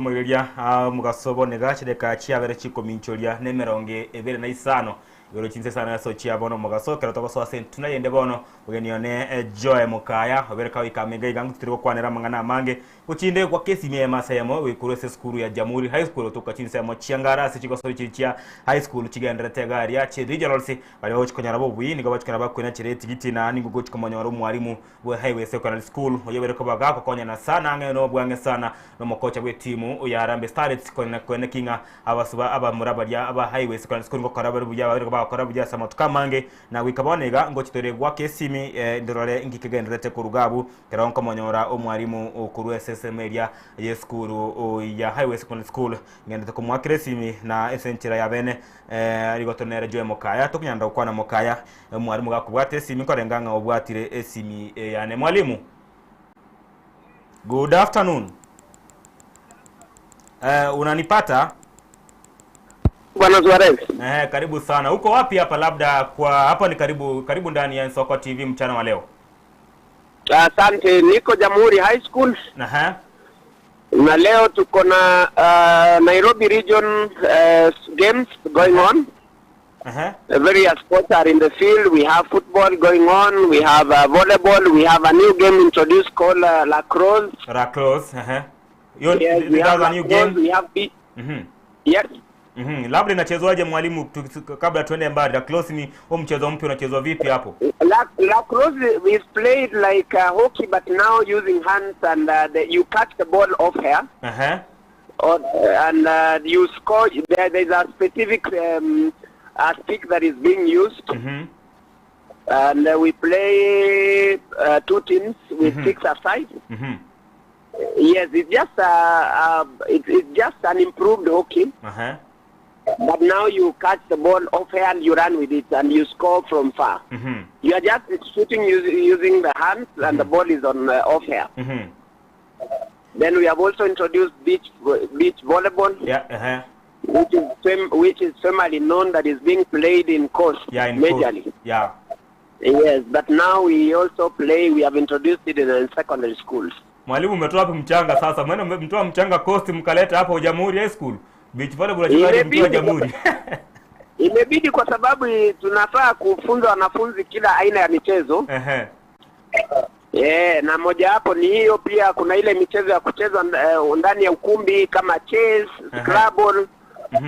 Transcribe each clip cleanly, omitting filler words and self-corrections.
Omoiroria omogaso bono iga chidakika chiabere chikominchoria na emerongo ebere na isano igoro chinsa isano ase ochia bono omogaso ekero togosoa ase entuna yende bono ogeni one Joy Mokaya obere kagoika amo iga iga titiri gokwanera amang'ana amange gochinde gwaka esimi eyemo ase eyemo goikorwa ase esukuru ya Jamhuri High School gotoka chinsemo chiangara ase chigosori chiria chia high school chigenderete iga aria chi regionals baria bagochi konyora bobui nigo bagochi konyora bakoinachera etigiti na nigo gochi komonyora omwalimu bwe Highway Secondary School oyobere koba gagokonyana sana ang'e nobwang'e sana nomokocha bw'etimu ya Harambee Starlets koeneki ng'a abasuba abamura baria ba Highway Secondary School ngokora bare buya babere bagokora buya ase amatuko amange na goika bono iga ngochi tore goaka esimi ndorore inki kegendererete korwa iga abwo ekero nkomonyora omwalimu okorwa ase ensemo eria y'esukuru ya Highway Secondary School ngendete komoakera esimi na ase enchera ya bene rigoto nere Joy Mokaya tokonyara gokwana Mokaya Mwalimu gakobwata esimi nkorenga ng'a obwatire esimi eyane. Mwalimu. Good afternoon. Eh, unanipata? Bwana Suarez. Eh, karibu sana. Uko wapi hapa labda kwa hapa ni karibu karibu ndani ya Nsoko TV mchana wa leo. Asante, niko Jamhuri High School Aha. na leo tuko na Nairobi Region games going on. Various sports are in the field. We have football going on. We have volleyball. We have a new game introduced called lacrosse. Lacrosse. Hiyo Yes, we that's have a new lacrosse. game. We have beach. Yes. Labda inachezwaje mwalimu, kabla tuende mbali, lacrosse ni huo mchezo mpya unachezwa vipi hapo? Lacrosse is played like hockey but now using hands and you catch the ball off here. And you score. There is a specific stick that is being used. And we play two teams with 6 aside. Yes, it's just an improved hockey. But now you catch the ball off air and you run with it and you score from far. You are just shooting using the hands and the ball is on off air. Then we have also introduced beach volleyball. Which is formerly known that is being played in coast, Yeah, in majorly. Coast. Yeah. Yes, but now we also play, we have introduced it in secondary schools. Mwalimu, umetoa wapi mchanga sasa? Maana umetoa mchanga coast mkaleta hapo Jamhuri High School. Beach volleyball unacheza mkiwa Jamhuri. Imebidi kwa sababu tunafaa kufunza wanafunzi kila aina ya michezo. Na moja hapo ni hiyo. Pia kuna ile michezo ya kuchezwa ndani ya ukumbi kama chess, Scrabble,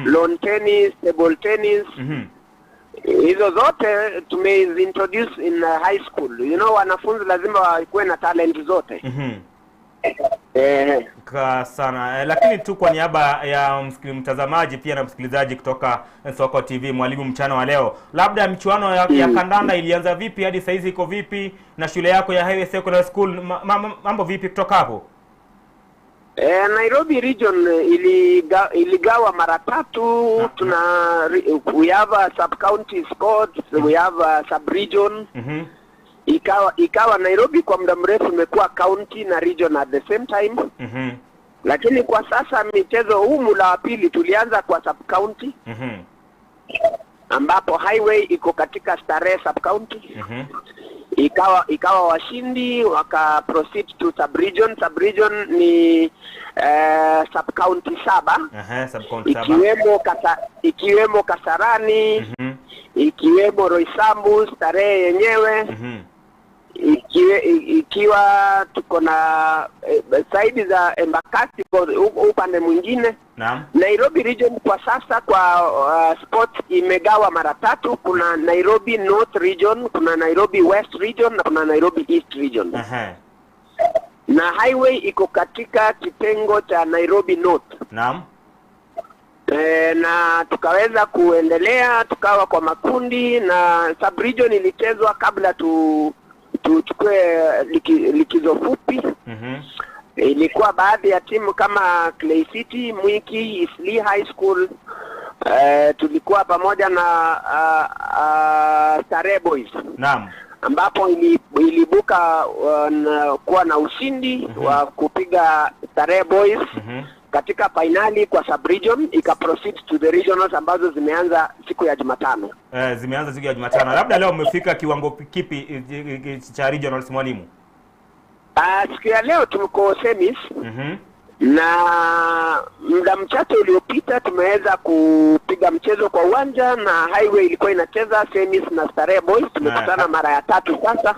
lawn tennis, table tennis. Hizo zote tumeintroduce in high school. Wanafunzi lazima wakuwe na talent zote. Ka sana. Lakini tu kwa niaba ya mtazamaji pia na msikilizaji kutoka Nsoko TV, mwalimu, mchana wa leo, labda michuano ya kandanda ilianza vipi hadi saizi iko vipi, na shule yako ya Highway Secondary School mambo vipi kutoka hapo? Nairobi region iligawa mara tatu. We have a sub county sports, we have a sub region. Ikawa Nairobi kwa muda mrefu imekuwa county na region at the same time. Lakini kwa sasa michezo huu mula wa pili tulianza kwa sub county. Ambapo Highway iko katika Starehe sub county. Ikawa washindi waka proceed to sub region. Sub region ni sub county 7. Sub county 7. Ikiwemo Kasarani, ikiwemo Roysambu, Starehe yenyewe. Ikiwa tuko na saidi za Embakasi kwa upande mwingine. Nairobi region kwa sasa kwa sports imegawa mara tatu. Kuna Nairobi North region, kuna Nairobi West region na kuna Nairobi East region. Na Highway iko katika kitengo cha Nairobi North. Na tukaweza kuendelea, tukawa kwa makundi na sub region ilichezwa kabla tuchukue likizo fupi. Ilikuwa baadhi ya timu kama Clay City, Mwiki, Eastleigh High School. Tulikuwa pamoja na Starehe Boys. Ambapo ilibuka kuwa na ushindi wa kupiga Starehe Boys katika finali kwa sub region, ika proceed to the regionals ambazo zimeanza siku ya Jumatano. Zimeanza siku ya Jumatano. Labda leo mmefika kiwango kipi cha regionals mwalimu? Siku ya leo tuko semis. Na muda mchache uliopita tumeweza kupiga mchezo kwa uwanja na Highway ilikuwa inacheza semis na Starehe Boys. Tumekutana mara ya tatu sasa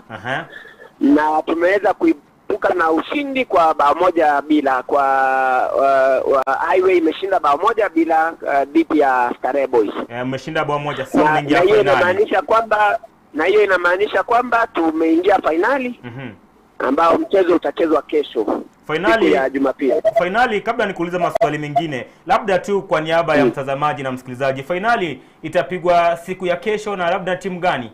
na tumeweza kuibuka na ushindi kwa bao moja bila kwa Highway imeshinda bao moja bila dhidi ya Starehe Boys. Mmeshinda bao moja, sasa Na, na mmeingia hiyo fainali. inamaanisha kwamba na hiyo inamaanisha kwamba tumeingia fainali ambao mchezo utachezwa kesho Fainali siku ya Jumapili. Fainali, kabla nikuulize maswali mengine, labda tu kwa niaba ya mtazamaji na msikilizaji, fainali itapigwa siku ya kesho na labda timu gani?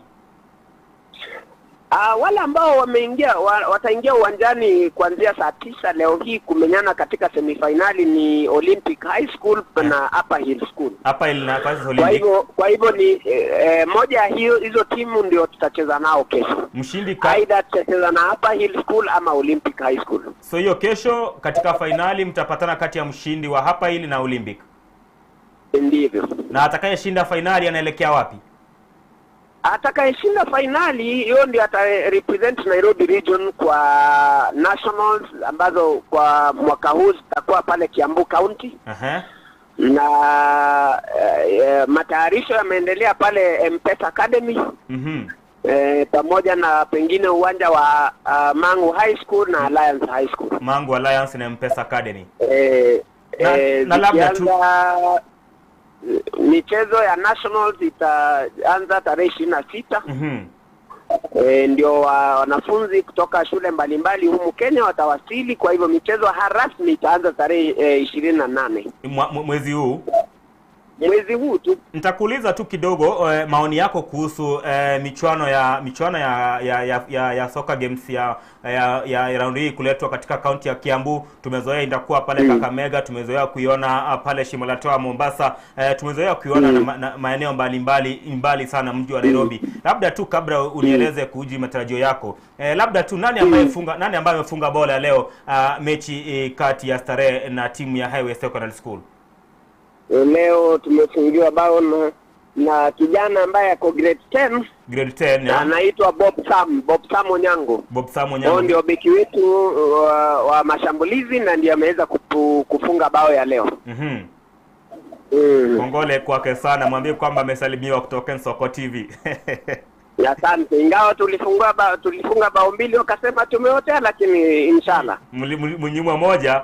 Wale ambao wameingia wataingia uwanjani kuanzia saa 9 leo hii kumenyana katika semifinali ni Olympic High School na Upper Hill School. Upper Hill na Francis Kwa Olympic. hivyo ni moja ya hizo timu ndio tutacheza nao kesho. Mshindi ka... Aidha tutacheza na Upper Hill School ama Olympic High School. So hiyo kesho katika fainali mtapatana kati ya mshindi wa Upper Hill na Olympic. Ndivyo. Na atakayeshinda fainali anaelekea wapi? Atakayeshinda fainali hiyo ndio ata represent Nairobi region kwa nationals ambazo kwa mwaka huu zitakuwa pale Kiambu County. Na matayarisho yameendelea pale M-Pesa Academy. Pamoja na pengine uwanja wa Mangu High School na Alliance High School. Mangu Alliance na M-Pesa Academy. Na labda tu Zikianza michezo ya nationals itaanza tarehe 26. Ndio wanafunzi kutoka shule mbalimbali humu Kenya watawasili. Kwa hivyo michezo rasmi itaanza tarehe 28 Mwezi huu. Mwezi huu tu. Nitakuuliza tu kidogo maoni yako kuhusu michuano ya soka games ya round hii kuletwa katika kaunti ya Kiambu. Tumezoea itakuwa pale Kakamega, tumezoea kuiona pale Shimo la Tewa Mombasa, tumezoea kuiona na maeneo mbalimbali mbali sana mji wa Nairobi. Labda tu kabla unieleze kuhusu matarajio yako, labda tu nani ambaye nani ambaye amefunga bola leo mechi kati ya Starehe na timu ya Highway Secondary School? Leo tumefungiwa bao na kijana ambaye ako grade 10. Grade 10, ya. Anaitwa Bob Sam Onyango. Bob Sam Onyango. Huyo ndio beki wetu wa mashambulizi na ndiye ameweza kufunga bao ya leo. Kongole kwake sana, mwambie kwamba amesalimiwa kutoka Nsoko TV. Asante. Ingawa tulifunga bao mbili wakasema tumeotea, lakini inshallah. Mnyimwa moja.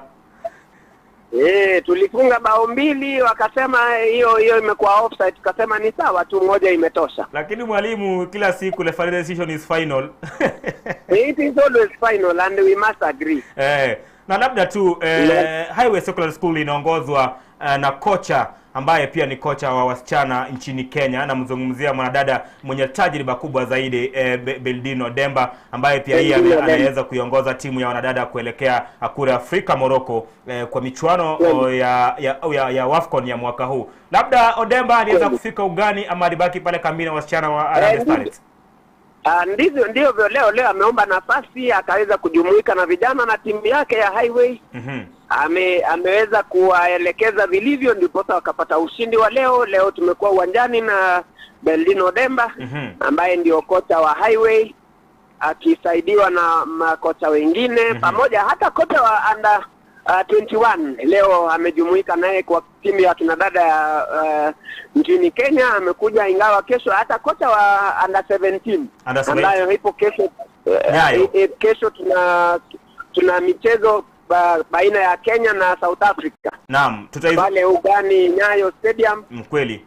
Tulifunga bao mbili wakasema hiyo imekuwa offside, tukasema ni sawa tu, moja imetosha. Lakini mwalimu, kila siku referee decision is final. It is always final and we must agree. Na labda tu Highway Secondary School inaongozwa na kocha ambaye pia ni kocha wa wasichana nchini Kenya. Namzungumzia mwanadada mwenye tajriba kubwa zaidi Beldino Demba, ambaye pia yeye Beldino Demba. anaweza kuiongoza timu ya wanadada kuelekea kule Afrika Morocco kwa michuano ya WAFCON ya mwaka huu. Labda Odemba aliweza kufika ugani ama alibaki pale kambini na wasichana wa Harambee Starlets? Ndivyo, ndivyo leo ameomba nafasi akaweza kujumuika na vijana na timu yake ya Highway. Ameweza kuwaelekeza vilivyo, ndiposa wakapata ushindi wa leo. Leo tumekuwa uwanjani na Beldino Demba ambaye ndio kocha wa Highway akisaidiwa na makocha wengine pamoja hata kocha wa under 21 leo amejumuika naye kwa timu ya kina dada ya nchini Kenya. Amekuja ingawa kesho hata kocha wa under 17 Under 17. ambayo ipo kesho, Nyayo. kesho tuna michezo baina ya Kenya na South Africa. Naam, tutaiz- Pale ugani Nyayo Stadium. Kweli.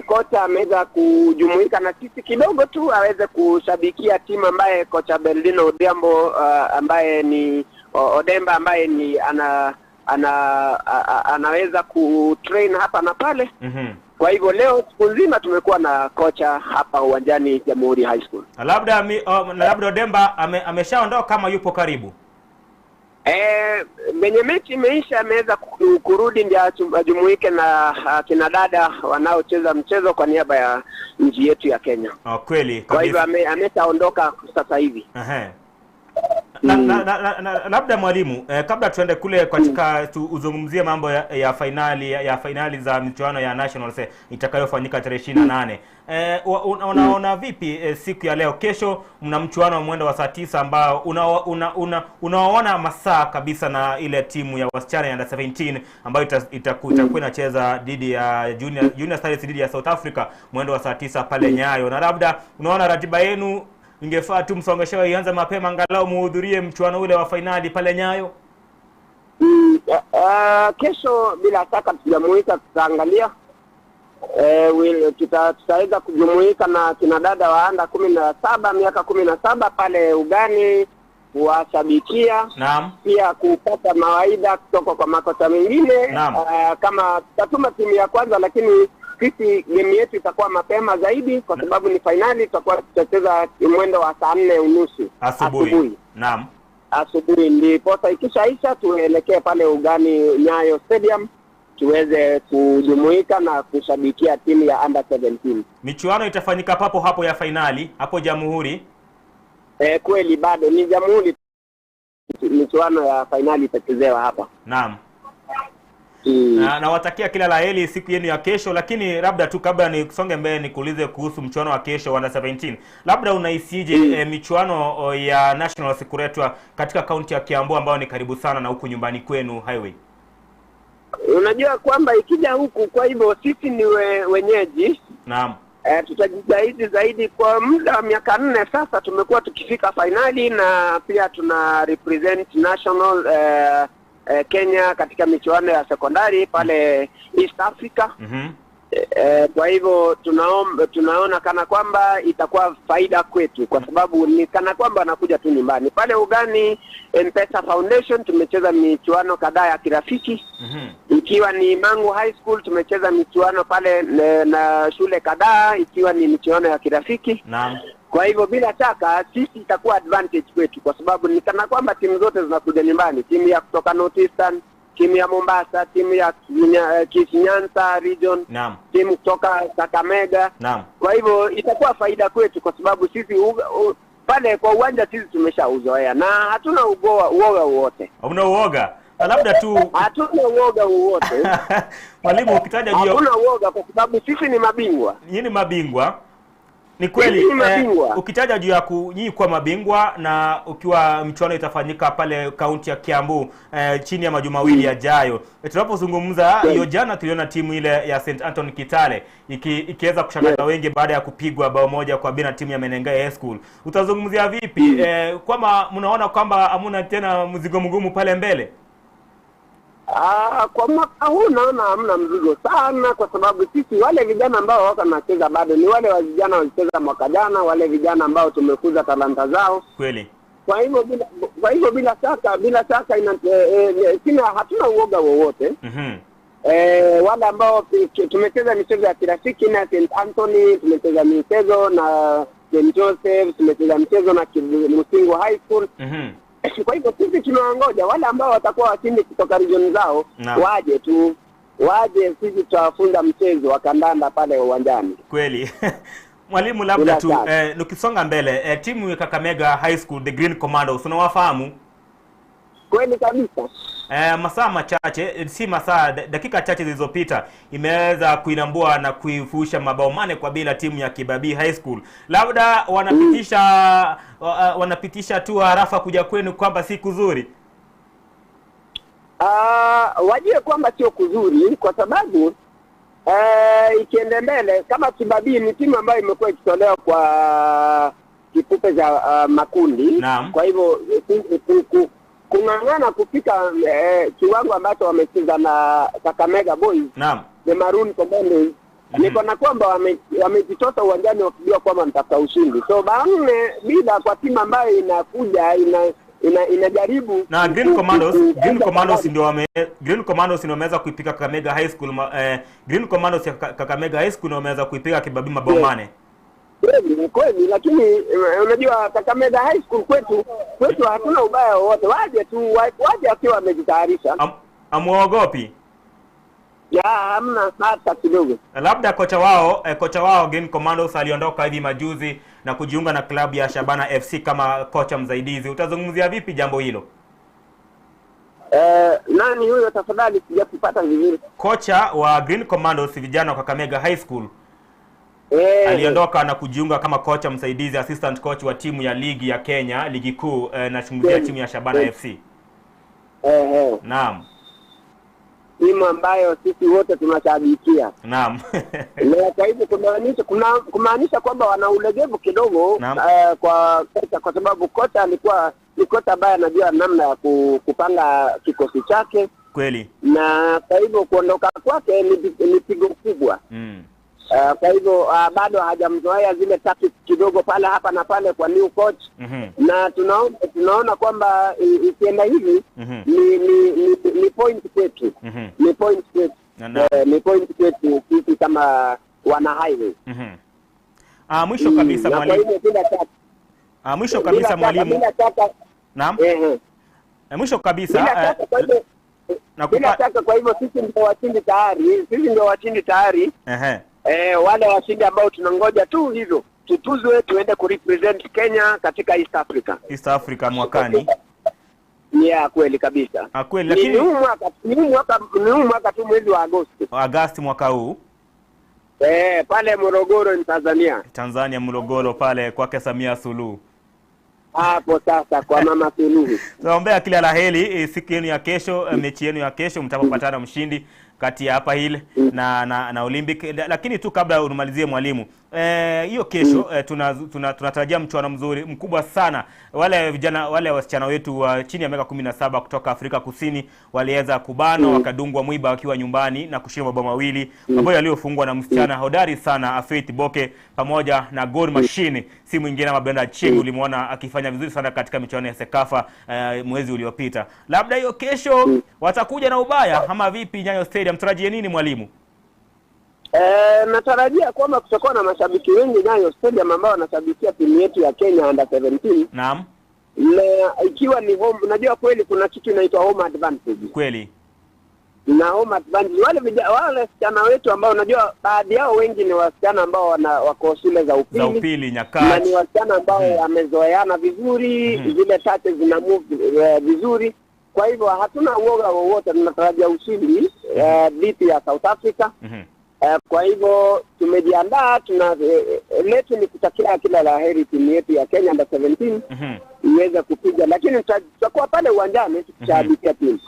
Kocha ameweza kujumuika na sisi kidogo tu aweze kushabikia timu ambaye kocha Beldino Odhiambo, ambaye ni Odemba ambaye ni anaweza kutrain hapa na pale. Kwa hivyo leo siku nzima tumekuwa na kocha hapa uwanjani Jamhuri High School. Na labda Odemba ameshaondoka kama yupo karibu. Venye mechi imeisha ameweza kurudi ndio ajumuike na kina dada wanaocheza mchezo kwa niaba ya nchi yetu ya Kenya. Oh, kweli Kwa hivyo kabisa. ameshaondoka sasa hivi. Na, na, na, na, na, labda mwalimu kabla tuende kule katika uzungumzie mambo ya fainali ya fainali za michuano ya Nationals itakayofanyika tarehe 28. Unaona vipi siku ya leo? Kesho mna mchuano wa mwendo wa saa 9 ambao unaona masaa kabisa na ile timu ya wasichana ya under 17 ambayo itakuwa inacheza dhidi ya Junior Stars dhidi ya South Africa mwendo wa saa 9 pale Nyayo. Na labda unaona ratiba yenu ingefaa tu msongeshewe ianze mapema angalau muhudhurie mchuano ule wa fainali pale Nyayo. Kesho bila shaka tutajumuika, tutaangalia. Tutaweza kujumuika na kina dada wa anda 17, miaka 17 pale ugani kuwashabikia. Naam. Pia kupata mawaidha kutoka kwa makocha mengine. Naam. Kama tutatuma timu ya kwanza, lakini sisi game yetu itakuwa mapema zaidi kwa sababu ni finali, tutakuwa tutacheza mwendo wa saa 4:30 asubuhi. Naam. Asubuhi ndipo ikishaisha tuelekee pale ugani Nyayo Stadium tuweze kujumuika na kushabikia timu ya under 17. Michuano itafanyika papo hapo ya finali hapo Jamhuri. Kweli bado ni Jamhuri, michuano ya finali itachezewa hapa. Naam. Nawatakia kila la heri siku yenu ya kesho, lakini labda tu kabla nisonge mbele nikuulize kuhusu mchuano wa kesho wa under 17. Labda unahisije michuano ya Nationals kuletwa katika kaunti ya Kiambu ambayo ni karibu sana na huku nyumbani kwenu Highway? Unajua kwamba ikija huku, kwa hivyo sisi ni wenyeji. Naam. Tutajitahidi zaidi. Kwa muda wa miaka 4 sasa tumekuwa tukifika finali na pia tuna represent national Kenya katika michuano ya sekondari pale East Africa. Kwa hivyo tunaona kana kwamba itakuwa faida kwetu kwa sababu ni kana kwamba wanakuja tu nyumbani. Pale ugani M-Pesa Foundation tumecheza michuano kadhaa ya kirafiki. Ikiwa ni Mangu High School tumecheza michuano pale na shule kadhaa ikiwa ni michuano ya kirafiki. Naam. Kwa hivyo bila shaka sisi itakuwa advantage kwetu kwa sababu ni kana kwamba timu zote zinakuja nyumbani, timu ya kutoka North Eastern, timu ya Mombasa, timu ya Kisinyansa region. Naam. Timu kutoka Kakamega. Naam. Kwa hivyo itakuwa faida kwetu kwa sababu sisi pale kwa uwanja sisi tumeshauzoea na hatuna uoga wowote. Hamna uoga? Labda tu hatuna uoga wowote. Mwalimu, ukitaja juu hatuna uoga kwa sababu sisi ni mabingwa. Nyinyi ni mabingwa. Ni kweli, ukitaja juu ya nyinyi kuwa mabingwa na ukiwa mchuano itafanyika pale kaunti ya Kiambu chini ya majuma mawili yajayo. Tunapozungumza hiyo jana tuliona timu ile ya St Anthony Kitale ikiweza kushangaza wengi baada ya kupigwa bao 1-0 timu ya Menengai High School. Utazungumzia vipi kwamba mnaona kwamba hamuna tena mzigo mgumu pale mbele? Kwa mwaka huu naona hamna mzigo sana kwa sababu sisi wale vijana ambao wako wanacheza bado ni wale wa vijana walicheza mwaka jana, wale vijana ambao tumekuza talanta zao. Kweli. Kwa hivyo bila shaka hatuna uoga wowote. Wale ambao tumecheza michezo ya kirafiki na St Anthony, tumecheza michezo na St Joseph, tumecheza michezo na Musingo High School. Kwa hivyo sisi tunawangoja wale ambao watakuwa washindi kutoka region zao. Waje tu, waje, sisi tutawafunza mchezo wa kandanda pale uwanjani. Kweli. Mwalimu, labda tu nikisonga mbele, timu ya Kakamega High School the Green Commandos unawafahamu? Kweli kabisa. Masaa machache, si masaa, dakika chache zilizopita imeweza kuinambua na kuifusha mabao 4-2 timu ya Kibabii High School. Labda wanapitisha tu harafa kuja kwenu kwamba si kuzuri. Wajue kwamba sio kuzuri kwa sababu ikienda mbele kama Kibabii ni timu ambayo imekuwa ikitolewa kwa kipupe za makundi. Naam. Kwa hivyo kung'ang'ana kufika kiwango ambacho wamecheza na Kakamega Boys. Naam. The Maroon Commandos. Niko na kwamba wamejitosa uwanjani wakijua kwamba mtafuta ushindi. So 4-0 kwa timu ambayo inakuja inajaribu na Green Commandos, Green Commandos ndio wameweza kuipiga Kakamega High School, Green Commandos ya Kakamega High School ndio wameweza kuipiga Kibabii mabao 8. Kweli, kweli, lakini unajua Kakamega High School kwetu hatuna ubaya wowote. Waje tu, waje wakiwa wamejitayarisha. Amuogopi? Ya, hamna hata kidogo. Labda kocha wao kocha wao Green Commandos aliondoka hivi majuzi na kujiunga na klabu ya Shabana FC kama kocha msaidizi. Utazungumzia vipi jambo hilo? Nani huyo tafadhali, sijakupata vizuri. Kocha wa Green Commandos vijana wa Kakamega High School aliondoka na kujiunga kama kocha msaidizi, assistant coach wa timu ya ligi ya Kenya, ligi kuu, nazungumzia timu ya Shabana FC. Naam. Timu ambayo sisi wote tunashabikia. Naam. Na kwa hivyo kumaanisha kwamba wana ulegevu kidogo kwa kocha, kwa sababu kocha alikuwa ni kocha ambaye anajua namna ya kupanga kikosi chake. Kweli. Na kwa hivyo kuondoka kwake ni pigo kubwa. Kwa hivyo bado hajamzoea zile tactics kidogo pale hapa na pale kwa new coach. Na tunaona kwamba ikienda hivi ni point kwetu. Ni point kwetu. Ni point kwetu sisi kama wana Highway. Mwisho kabisa mwalimu. Mwisho kabisa mwalimu. Naam. Mwisho kabisa bila shaka, kwa hivyo sisi ndio washindi tayari. Sisi ndio washindi tayari. Wale washindi ambao tunangoja tu hivyo tutuzwe tuende kurepresent Kenya katika East Africa. East Africa mwakani. Yeah, kweli kabisa. Kweli, lakini ni mwaka tu mwezi wa Agosti. Agosti mwaka huu. Pale Morogoro ni Tanzania. Tanzania Morogoro pale kwake Samia Suluhu. Hapo sasa kwa Mama Suluhu. Tunaombea kila la heri siku yenu ya kesho, mechi yenu ya kesho mtapopatana mshindi kati ya Upper Hill na Olympic. Lakini tu kabla unimalizie mwalimu, hiyo kesho tunatarajia mchuano mzuri mkubwa sana. Wale vijana, wale wasichana wetu wa chini ya miaka 17 kutoka Afrika Kusini waliweza kubanwa, wakadungwa mwiba wakiwa nyumbani na kushinda mabao mawili, mabao yaliyofungwa na msichana hodari sana Faith Boke pamoja na goal machine, si mwingine kama Brenda Cheng. Ulimuona akifanya vizuri sana katika michuano ya Sekafa mwezi uliopita. Labda hiyo kesho watakuja na ubaya ama vipi? Nyayo Stadium tarajie nini mwalimu? Natarajia kwamba kutakuwa na mashabiki wengi Nyayo Stadium ambao wanashabikia timu yetu ya Kenya under 17. Naam. Na ikiwa ni home, unajua kweli kuna kitu inaitwa home advantage. Kweli. Na home advantage wale wasichana wetu ambao unajua baadhi yao wengi ni wasichana ambao wako shule za upili. Za upili nyakati. Na ni wasichana ambao wamezoeana vizuri, zile touches zina move vizuri. Kwa hivyo hatuna uoga wowote, tunatarajia ushindi dhidi ya South Africa. Kwa hivyo tumejiandaa, tuna letu ni kutakia kila la heri timu yetu ya Kenya under 17 iweze kupiga, lakini tutakuwa pale uwanjani tukishabikia timu.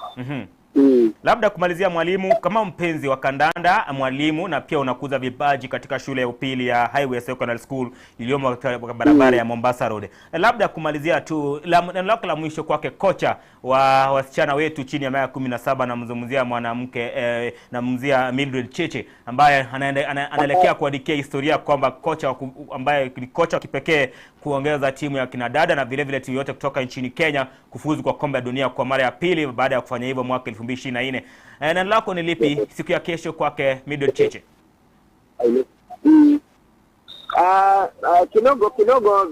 Labda kumalizia mwalimu, kama mpenzi wa kandanda mwalimu, na pia unakuza vipaji katika shule ya upili ya Highway Secondary School iliyomo katika barabara ya Mombasa Road, labda kumalizia tu neno lako la mwisho kwake kocha wa wasichana wetu chini ya miaka 17, namzungumzia mwanamke, namzungumzia Mildred Cheche ambaye anaelekea kuandikia historia kwamba kocha ambaye ni kocha wa kipekee kuongeza timu ya kinadada na vile vile timu yote kutoka nchini Kenya kufuzu kwa kombe la dunia kwa mara ya pili baada ya kufanya hivyo mwaka 2024. Neno lako ni lipi siku ya kesho kwake Mildred Cheche? Kidogo kidogo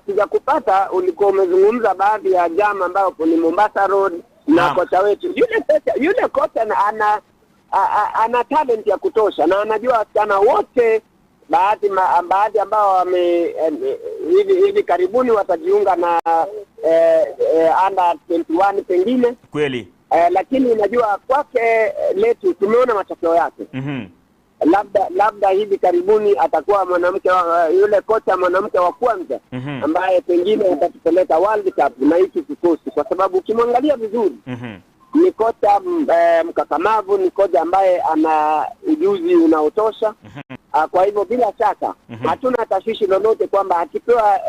sijakupata. Ulikuwa umezungumza baadhi ya jam ambayo ni Mombasa Road na kocha wetu. Yule kocha ana talent ya kutosha na anajua wasichana wote, baadhi ambao wame hivi karibuni watajiunga na under 21 pengine. Kweli. Lakini unajua kwake letu tumeona matokeo yake. Labda hivi karibuni atakuwa mwanamke yule kocha mwanamke wa kwanza ambaye pengine atatupeleka World Cup na hiki kikosi, kwa sababu ukimwangalia vizuri ni kocha mkakamavu, ni kocha ambaye ana ujuzi unaotosha. Kwa hivyo bila shaka hatuna tashwishi lolote kwamba akipewa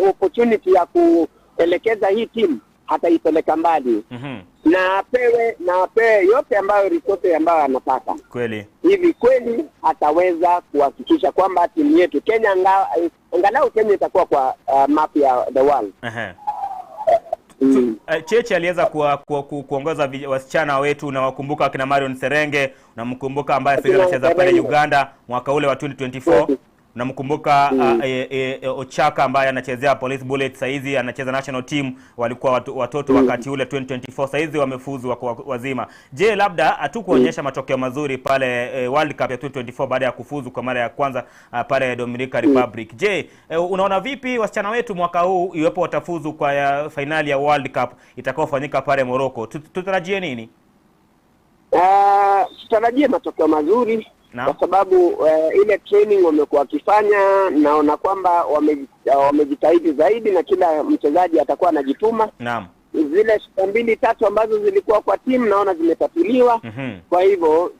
opportunity ya kuelekeza hii timu ataipeleka mbali. Na apewe yote ambayo resources ambayo anataka. Kweli. Hivi kweli ataweza kuhakikisha kwamba timu yetu Kenya angalau Kenya itakuwa kwa map ya the world. Cheche aliweza kuongoza wasichana wetu, na wakumbuka akina Marion Serenge, na mkumbuka ambaye sasa anacheza pale Uganda mwaka ule wa 2024. Namkumbuka Ochaka ambaye anachezea Police Bullets saizi anacheza national team, walikuwa watoto wakati ule 2024, saizi wamefuzu, wako wazima. Je, labda hatukuonyesha matokeo mazuri pale World Cup ya 2024 baada ya kufuzu kwa mara ya kwanza pale Dominica Republic. Je, unaona vipi wasichana wetu mwaka huu iwapo watafuzu kwa fainali ya World Cup itakaofanyika pale Morocco? Tutarajie nini? Tutarajie matokeo mazuri kwa sababu ile training wamekuwa wakifanya, naona kwamba wamejitahidi zaidi na kila mchezaji atakuwa anajituma. Zile shida mbili tatu ambazo zilikuwa kwa timu naona zimetatuliwa. Kwa hivyo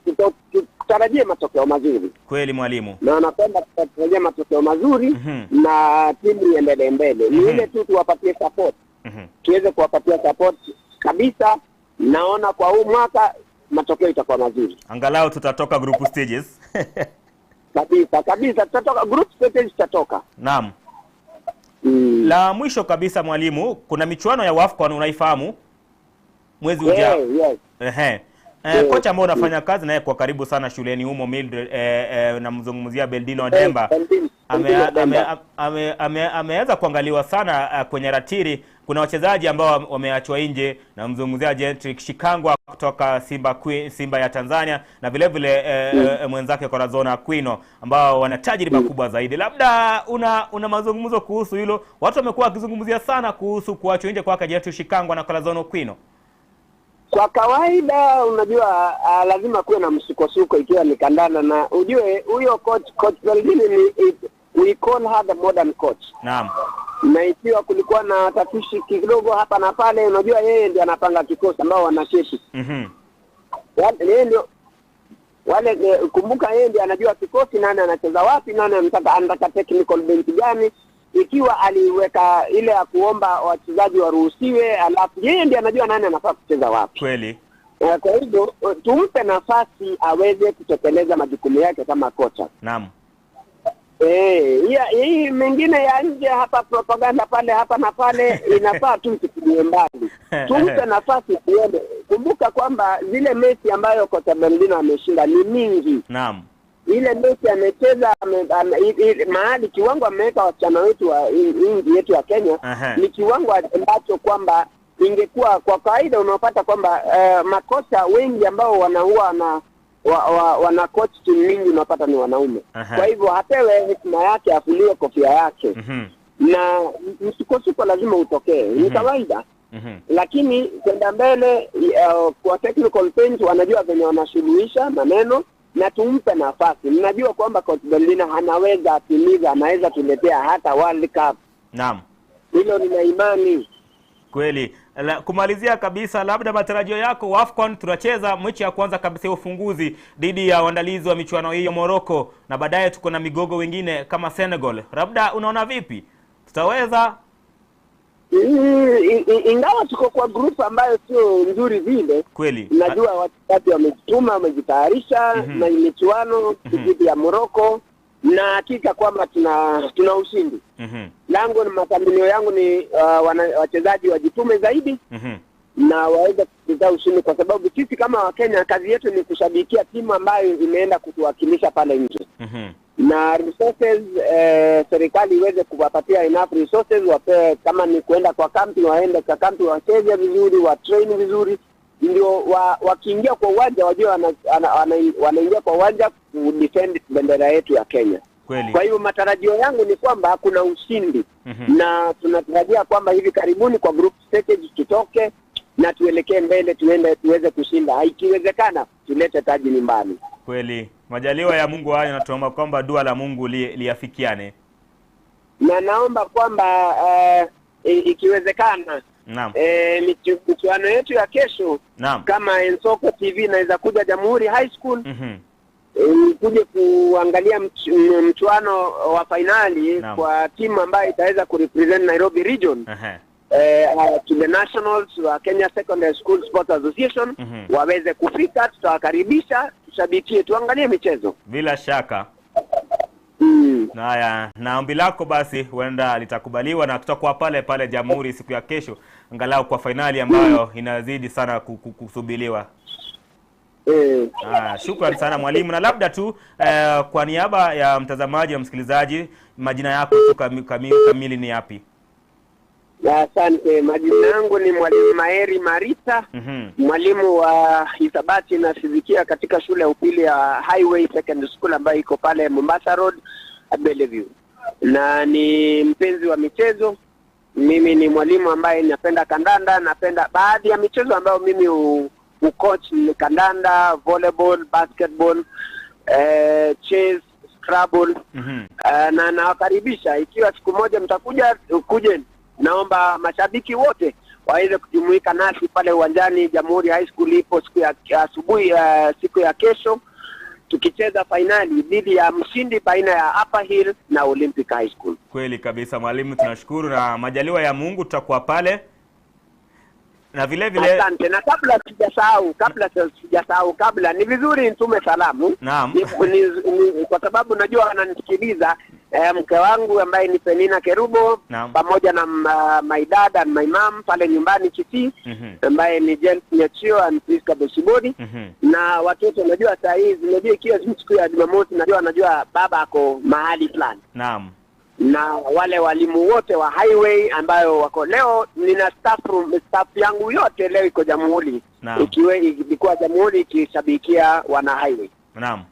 tutarajie matokeo mazuri. Kweli mwalimu. Naona kwamba tutatarajia matokeo mazuri na timu iendelee mbele. Ni ile tu tuwapatie support. Tuweze kuwapatia support kabisa. Naona kwa huu mwaka matokeo itakuwa mazuri. Angalau tutatoka group stages. Kabisa, kabisa tutatoka group stages, tutatoka. Naam. La mwisho kabisa mwalimu, kuna michuano ya WAFCON unaifahamu? Mwezi ujao. Yeah, yes. Ehe. Kocha ambao unafanya kazi naye kwa karibu sana shuleni humo Mildred, namzungumzia Beldino Demba. Ameweza kuangaliwa sana kwenye ratiri. Kuna wachezaji ambao wameachwa nje, namzungumzia Gentry Shikangwa kutoka Simba ya Tanzania na vile vile mwenzake Corazon Aquino ambao wana tajriba kubwa zaidi. Labda una mazungumzo kuhusu hilo? Watu wamekuwa wakizungumzia sana kuhusu kuachwa nje kwake Gentry Shikangwa na Corazon Aquino. Kwa kawaida unajua lazima kuwe na msukosuko ikiwa ni kandanda, na ujue huyo coach Beldini ni we call her the modern coach. Naam. Na ikiwa kulikuwa na tatishi kidogo hapa na pale, unajua yeye ndiye anapanga kikosi ambao wanasheshi. Yeye ndio wale, kumbuka yeye ndiye anajua kikosi, nani anacheza wapi, nani anataka technical bench gani. Ikiwa aliweka ile ya kuomba wachezaji waruhusiwe, alafu yeye ndiye anajua nani anafaa kucheza wapi. Kweli. Kwa hivyo tumpe nafasi aweze kutekeleza majukumu yake kama kocha. Naam. Hii mengine ya nje hapa, propaganda pale hapa na pale, inafaa tu tupigie mbali. Tumpe nafasi tuone. Kumbuka kwamba zile mechi ambayo kocha Beldino ameshinda ni mingi. Naam. Ile mechi amecheza mahali kiwango ameweka wasichana wetu wa nchi yetu ya Kenya. Ni kiwango ambacho kwamba ingekuwa kwa kawaida unapata kwamba makocha wengi ambao wanaua na wana coach timu mingi unapata ni wanaume. Kwa hivyo apewe heshima yake, afuliwe kofia yake. Na msukosuko lazima utokee, ni kawaida. Lakini kwenda mbele kwa technical bench wanajua venye wanasuluhisha maneno, na tumpe nafasi. Mnajua kwamba coach Beldina anaweza atimiza, anaweza tuletea hata World Cup. Naam. Hilo nina imani. Kweli. Kumalizia kabisa, labda matarajio yako AFCON, tunacheza mechi ya kwanza kabisa ya ufunguzi dhidi ya waandalizi wa michuano hiyo Morocco, na baadaye tuko na migogo wengine kama Senegal. Labda unaona vipi? Tutaweza? Ingawa tuko kwa group ambayo sio nzuri vile. Kweli. Najua wachezaji wamejituma, wamejitayarisha na michuano dhidi ya Morocco, na hakika kwamba tuna ushindi. Langu na matamanio yangu ni wachezaji wajitume zaidi na waweze kupata ushindi, kwa sababu sisi kama Wakenya kazi yetu ni kushabikia timu ambayo imeenda kutuwakilisha pale nje. Na resources, serikali iweze kuwapatia enough resources, wapewe kama ni kuenda kwa kampi waende kwa kampi, wacheze vizuri, wa train vizuri, ndio wakiingia kwa uwanja wajue wanaingia kwa uwanja ku defend bendera yetu ya Kenya. Kweli. Kwa hiyo matarajio yangu ni kwamba kuna ushindi. Na tunatarajia kwamba hivi karibuni kwa group stage tutoke na tuelekee mbele, tuende tuweze kushinda. Ikiwezekana tulete taji nyumbani. Kweli. Majaliwa ya Mungu hayo, na tunaomba kwamba dua la Mungu liafikiane. Na naomba kwamba ikiwezekana Naam. Michuano yetu ya kesho. Naam. Kama Ensoko TV inaweza kuja Jamhuri High School. Kuje kuangalia mchuano wa finali. Naam. Kwa timu ambayo itaweza kurepresent Nairobi region. To the nationals wa Kenya Secondary School Sports Association. Waweze kufika, tutawakaribisha, tushabikie, tuangalie michezo. Bila shaka. Haya, na ombi lako basi huenda litakubaliwa na tutakuwa pale pale Jamhuri siku ya kesho, angalau kwa finali ambayo inazidi sana kusubiriwa. Eh. Ah, shukran sana mwalimu, na labda tu eh, kwa niaba ya mtazamaji na msikilizaji, majina yako tu kami, kami, kamili ni yapi? Asante. Majina yangu ni Mwalimu Maeri Marita, mwalimu wa hisabati na fizikia katika shule ya upili ya Highway Secondary School ambayo iko pale Mombasa Road, Bellevue, na ni mpenzi wa michezo. Mimi ni mwalimu ambaye napenda kandanda, napenda baadhi ya michezo ambayo mimi u, ucoach ni kandanda, volleyball, basketball, eh, chess, scrabble. Na nawakaribisha ikiwa siku moja mtakuja, kujeni. Naomba mashabiki wote waweze kujumuika nasi pale uwanjani Jamhuri High School ipo siku ya asubuhi uh, siku ya kesho tukicheza fainali dhidi ya mshindi baina ya Upper Hill na Olympic High School. Kweli kabisa mwalimu, tunashukuru na majaliwa ya Mungu tutakuwa pale na vile vile. Asante, na kabla sijasahau, kabla sijasahau, kabla ni vizuri nitume salamu. Naam. Ni, kwa sababu najua wananisikiliza eh, mke wangu ambaye ni Penina Kerubo. Naam. Pamoja na my dad and my mom pale nyumbani Kisii, ambaye ni James Nyachio and Priska Bosibori, na watoto. Najua saa hizi, najua ikiwa siku ya Jumamosi, najua baba ako mahali fulani. Naam. Na wale walimu wote wa highway ambayo wako leo, nina staff room, staff yangu yote leo iko Jamhuri. Naam. Ikiwe ilikuwa Jamhuri ikishabikia wana highway. Naam.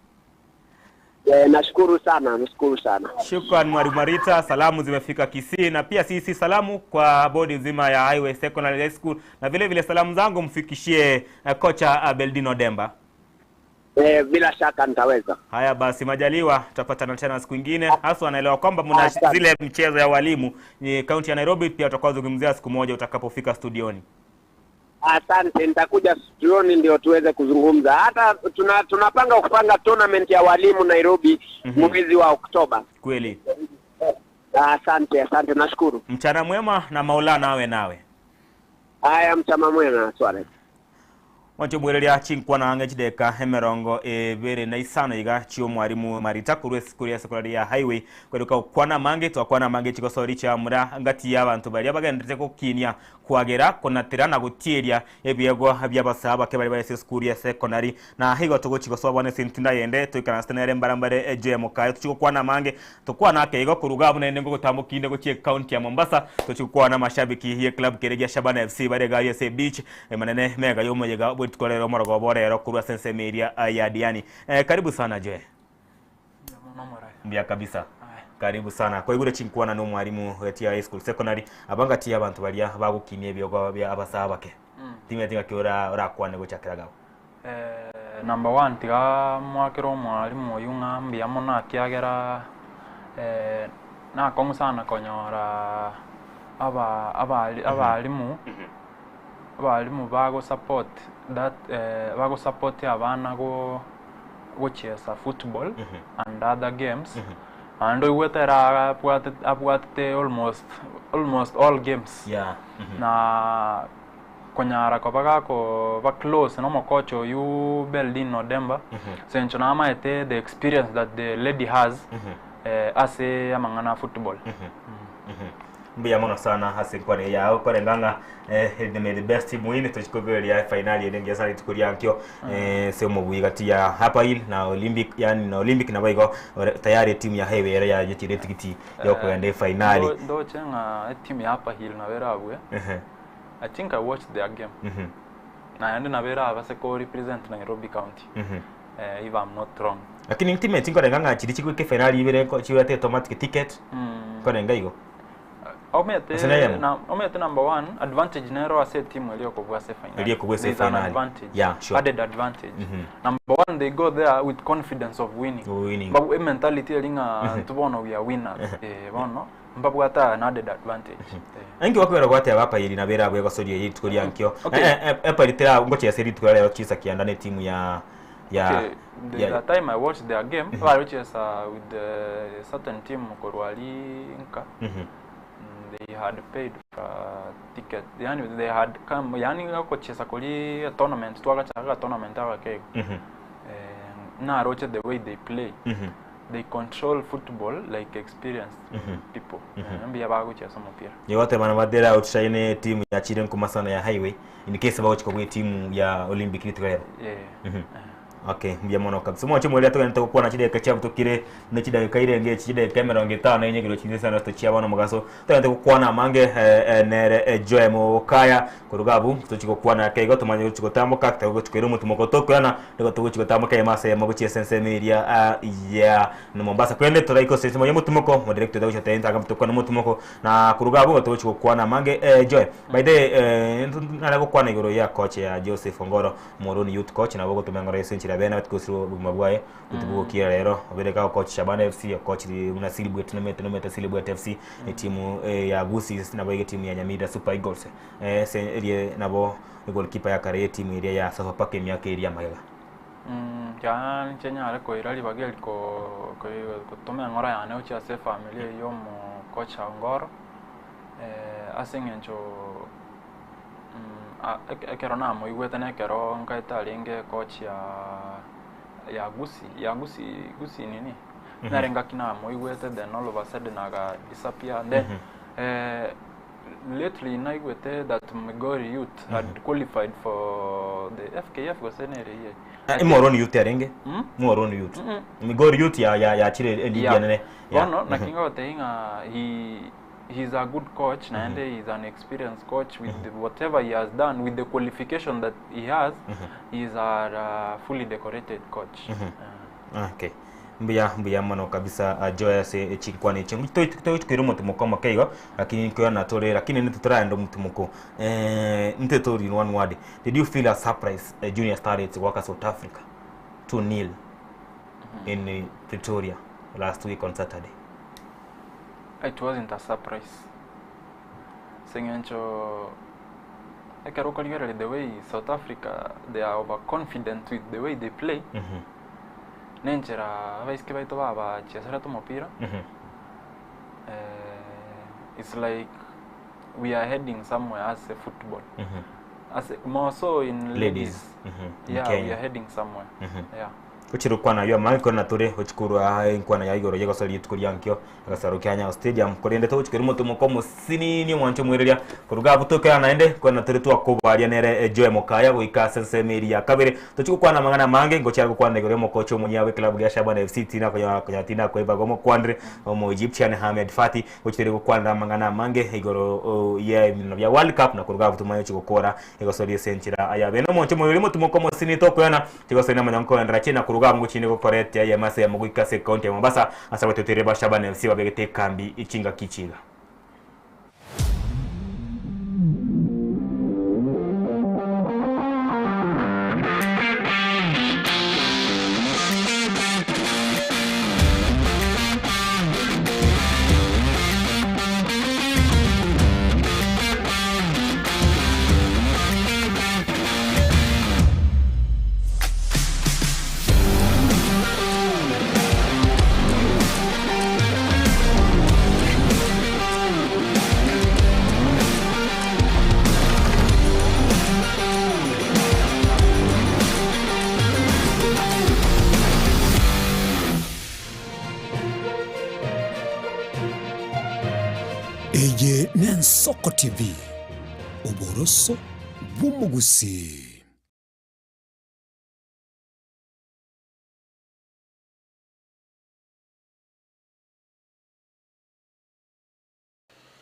Nashukuru sana, nashukuru sana. Shukran Mwalimu Marita, salamu zimefika Kisii na pia sisi salamu kwa bodi nzima ya Highway Secondary High School na vile vile salamu zangu mfikishie kocha Beldino Demba. Bila shaka nitaweza. Haya basi, majaliwa tutapatana tena siku nyingine. Haswa naelewa kwamba mna zile mchezo ya walimu ni kaunti ya Nairobi, pia tutakuwa zungumzia siku moja utakapofika studioni. Asante, nitakuja studioni ndio tuweze kuzungumza. Hata tunapanga kupanga tournament ya walimu Nairobi mwezi wa Oktoba. Kweli. Asante, asante, nashukuru. Mchana mwema na Maulana awe nawe. Haya, mchana mwema Swale. Wancho bwereria chinkwana ang'e chideka emerongo ebere na isano iga chio mwarimu Marita kurwe skuru ya sekondari ya Highway kweruka kwana mange twakwana mange chigosori cha mura ngati ya abantu baria bagenderete gukinia kwagera konatira na gutieria ebiegwa by'abasaba ke bari bari skuru ya sekondari na higo tuguchigosoa bwana sintinda yende tuikana stenere mbarambare eje mukayo tuchigokwana mange tukwana ake igo kuruga bunene ngogotambukinde guchie county ya Mombasa tuchigokwana mashabiki ye club keregia Shabana FC bare gari se beach manene mega yomuyega bwitkorero morogo borero kurwa sense media ya Diani. Karibu sana je. Mbia kabisa. Karibu sana. Kwa igure chinkwana no mwalimu wetia high school secondary abanga tia abantu baria bagukinie ebyogo bya abasaba ke. Timwe tinga kiora orakwane gochakira gabo. Number 1 tiga mwakiro mwalimu oyu ng'ambia mono akiagera nakong'u sana konyora aba abalimu abalimu bago support that bago support abana go gocheza football and other games. And igwetera abwatete almost all games. Yeah. Na konyara kobaga ko ba close no mokocho oyu Beldino Demba. Sencho na amaete the experience that the lady has ase amang'ana football. Mbuya mono sana hase kwane yao kore nganga may the best team win tuchikogeria finali ende sana tukuria nkio semo bwigati ya hapa il na Olympic, yani na Olympic na baigo tayari timu ya Highway era ya yetire tikiti yo kwenda finali. Ndo chenga timu ya hapa hill na vera abwe. I think I watched their game. Na ende na vera abase ko represent Nairobi County. If I'm not wrong. Lakini timu tinko nganga chiri chikuke finali ibere ko chirate automatic ticket. Kore ngaigo. Omete number 1 advantage nero ase team iliyokuwa se final. Iliyokuwa se final. Advantage. Yeah, sure. Added advantage. Number 1 they go there with confidence of winning. Winning. Babu mentality elinga tubono we are winners. Bono mbabu hata an added advantage. Angi wakwera gwate abapa ili na bera bwe gosoria yitko lyankyo. Epa litera ngoche seri tukora leo chisa kianda ne timu ya the time I watched their game, I watched with the certain team Korwali Nka. They had paid for a ticket. Yani they had come yani gocheza kuri tournament twagachaka tournament agakego. Na roche the way they play. They control football like experienced people. Mbuya bagochia ase omopira. Nigo goteba nabo there outshine etimu ya chire nkuma sana ya Highway in case bagochia kobua etimu ya Olympic rituko rero. Yeah. Okay, mbuya mono kabisa. Omoche mweria togende togokwana chidakika chiabutokire buna chidakika irenge echi chidakika emerongo etano na inye kero chinse isano na chia bono omogaso. Togende gokwana amange eh, eh, nere eh, Joy Mokaya koruga abwo tochi gokwana ake igo tomanye gochi gotamboka togochi koira omotumo tokoyana nigo togochi gotamboka eyemo ase eyemo gochia ase ensemo eria ah, ya Mombasa korende toraike ase ensemo ya omotumoko modirector oito agochi goteba intwe ake tokwane omotumoko na koruga abwo togochi gokwana amange eh, Joy by the way eh, nare gokwana igoro ya coach ya Joseph Ongoro Moroni Youth Coach nabo ogotoma engoro ase enchera bene atigosire obogima bwaye botuko gokiera rero obere gagocoach Shabana FC ocoachiri buna Silibwet nomete nomete Silibwet FC etimu eh, ya Gusii nabo iga etimu ya Nyamira Super Eagles eh, ase erie nabo egoalkeeper ya kare y'etimu eria ya Sofapaka emiaka eria amagega. Kiagera ninche nyare koira ribaga eri ko- koi- gotoma eng'ora yane gochia ase efamiri eywo ya omokocha Ongoro, ase eng'encho ekero namoigwete na ekero nkaete arenge coach ya ya Gusii ya Gusii Gusii nini, nere engaki namoigwete then all of a sudden aga disappear then lately naigwete that Migori youth had qualified for the FKF gose nere eye. Eh, Moroni Youth yarenge Moroni Youth Migori Youth ya ya yachire eligi Yeah. enene Yeah. Bono naki ngogotebia ng'a he he's a good coach naende he's an experienced coach with the, whatever he has done with the qualification that he has he is a, uh, fully decorated coach. Okay. Mbuya mbuya mono kabisa uh, Joy ase echinkwana echi toikoire omotimoko omoke igo lakini nkoyana tore lakini ninte toraenda omotimoko eh, ninte tori in one word did you feel a surprise uh, Junior Starlets gwaka South Africa 2 nil in eh, Pretoria last week on Saturday It wasn't a surprise. Ase eng'encho ekero okorigereria the way South Africa they are overconfident with the way they play, nenchera abaiseke baito babacheserete omopira, it's like we are heading somewhere as a football. As a, more so in Ladies. ladies. In Yeah, we Kenya. are heading somewhere. Yeah. Gochira gokwana ayio amange korende natore gochia korwa enkwana ya igoro y'egosoa rituko ria nkio agasaro kia Nyayo Stadium korende togochia koira omotomoko omosinini omwancho omwereria koruga abwo tokera naende korende natore twakobaria nere Joy Mokaya goika ase ensemo eria ya kabere tochia gokwana amang'ana amange ngochia are gokwana igoro y'omokocha omoyia bw'eklabu gia Shabana FC Tina konya konya Tina koibaga omokwanire omo Egyptian Ahmed Fathy gochia toire gokwanera amang'ana amange igoro ya ebiina bia World Cup na koruga abwo tomanye gochia gokora egosoria ase enchera aya bene omonche omoyori omotomoko omosinini tokoyana Tigosoria namanya nkoenderera chi na koruga abwo ngochinde gokora etia eyemo ase eyemo goika ase ecounty ya Mombasa ase abatotoire ba Shabana FC babegete ekambi chingaki chiga. Eye n'Ensoko TV, oboroso bw'omogusii.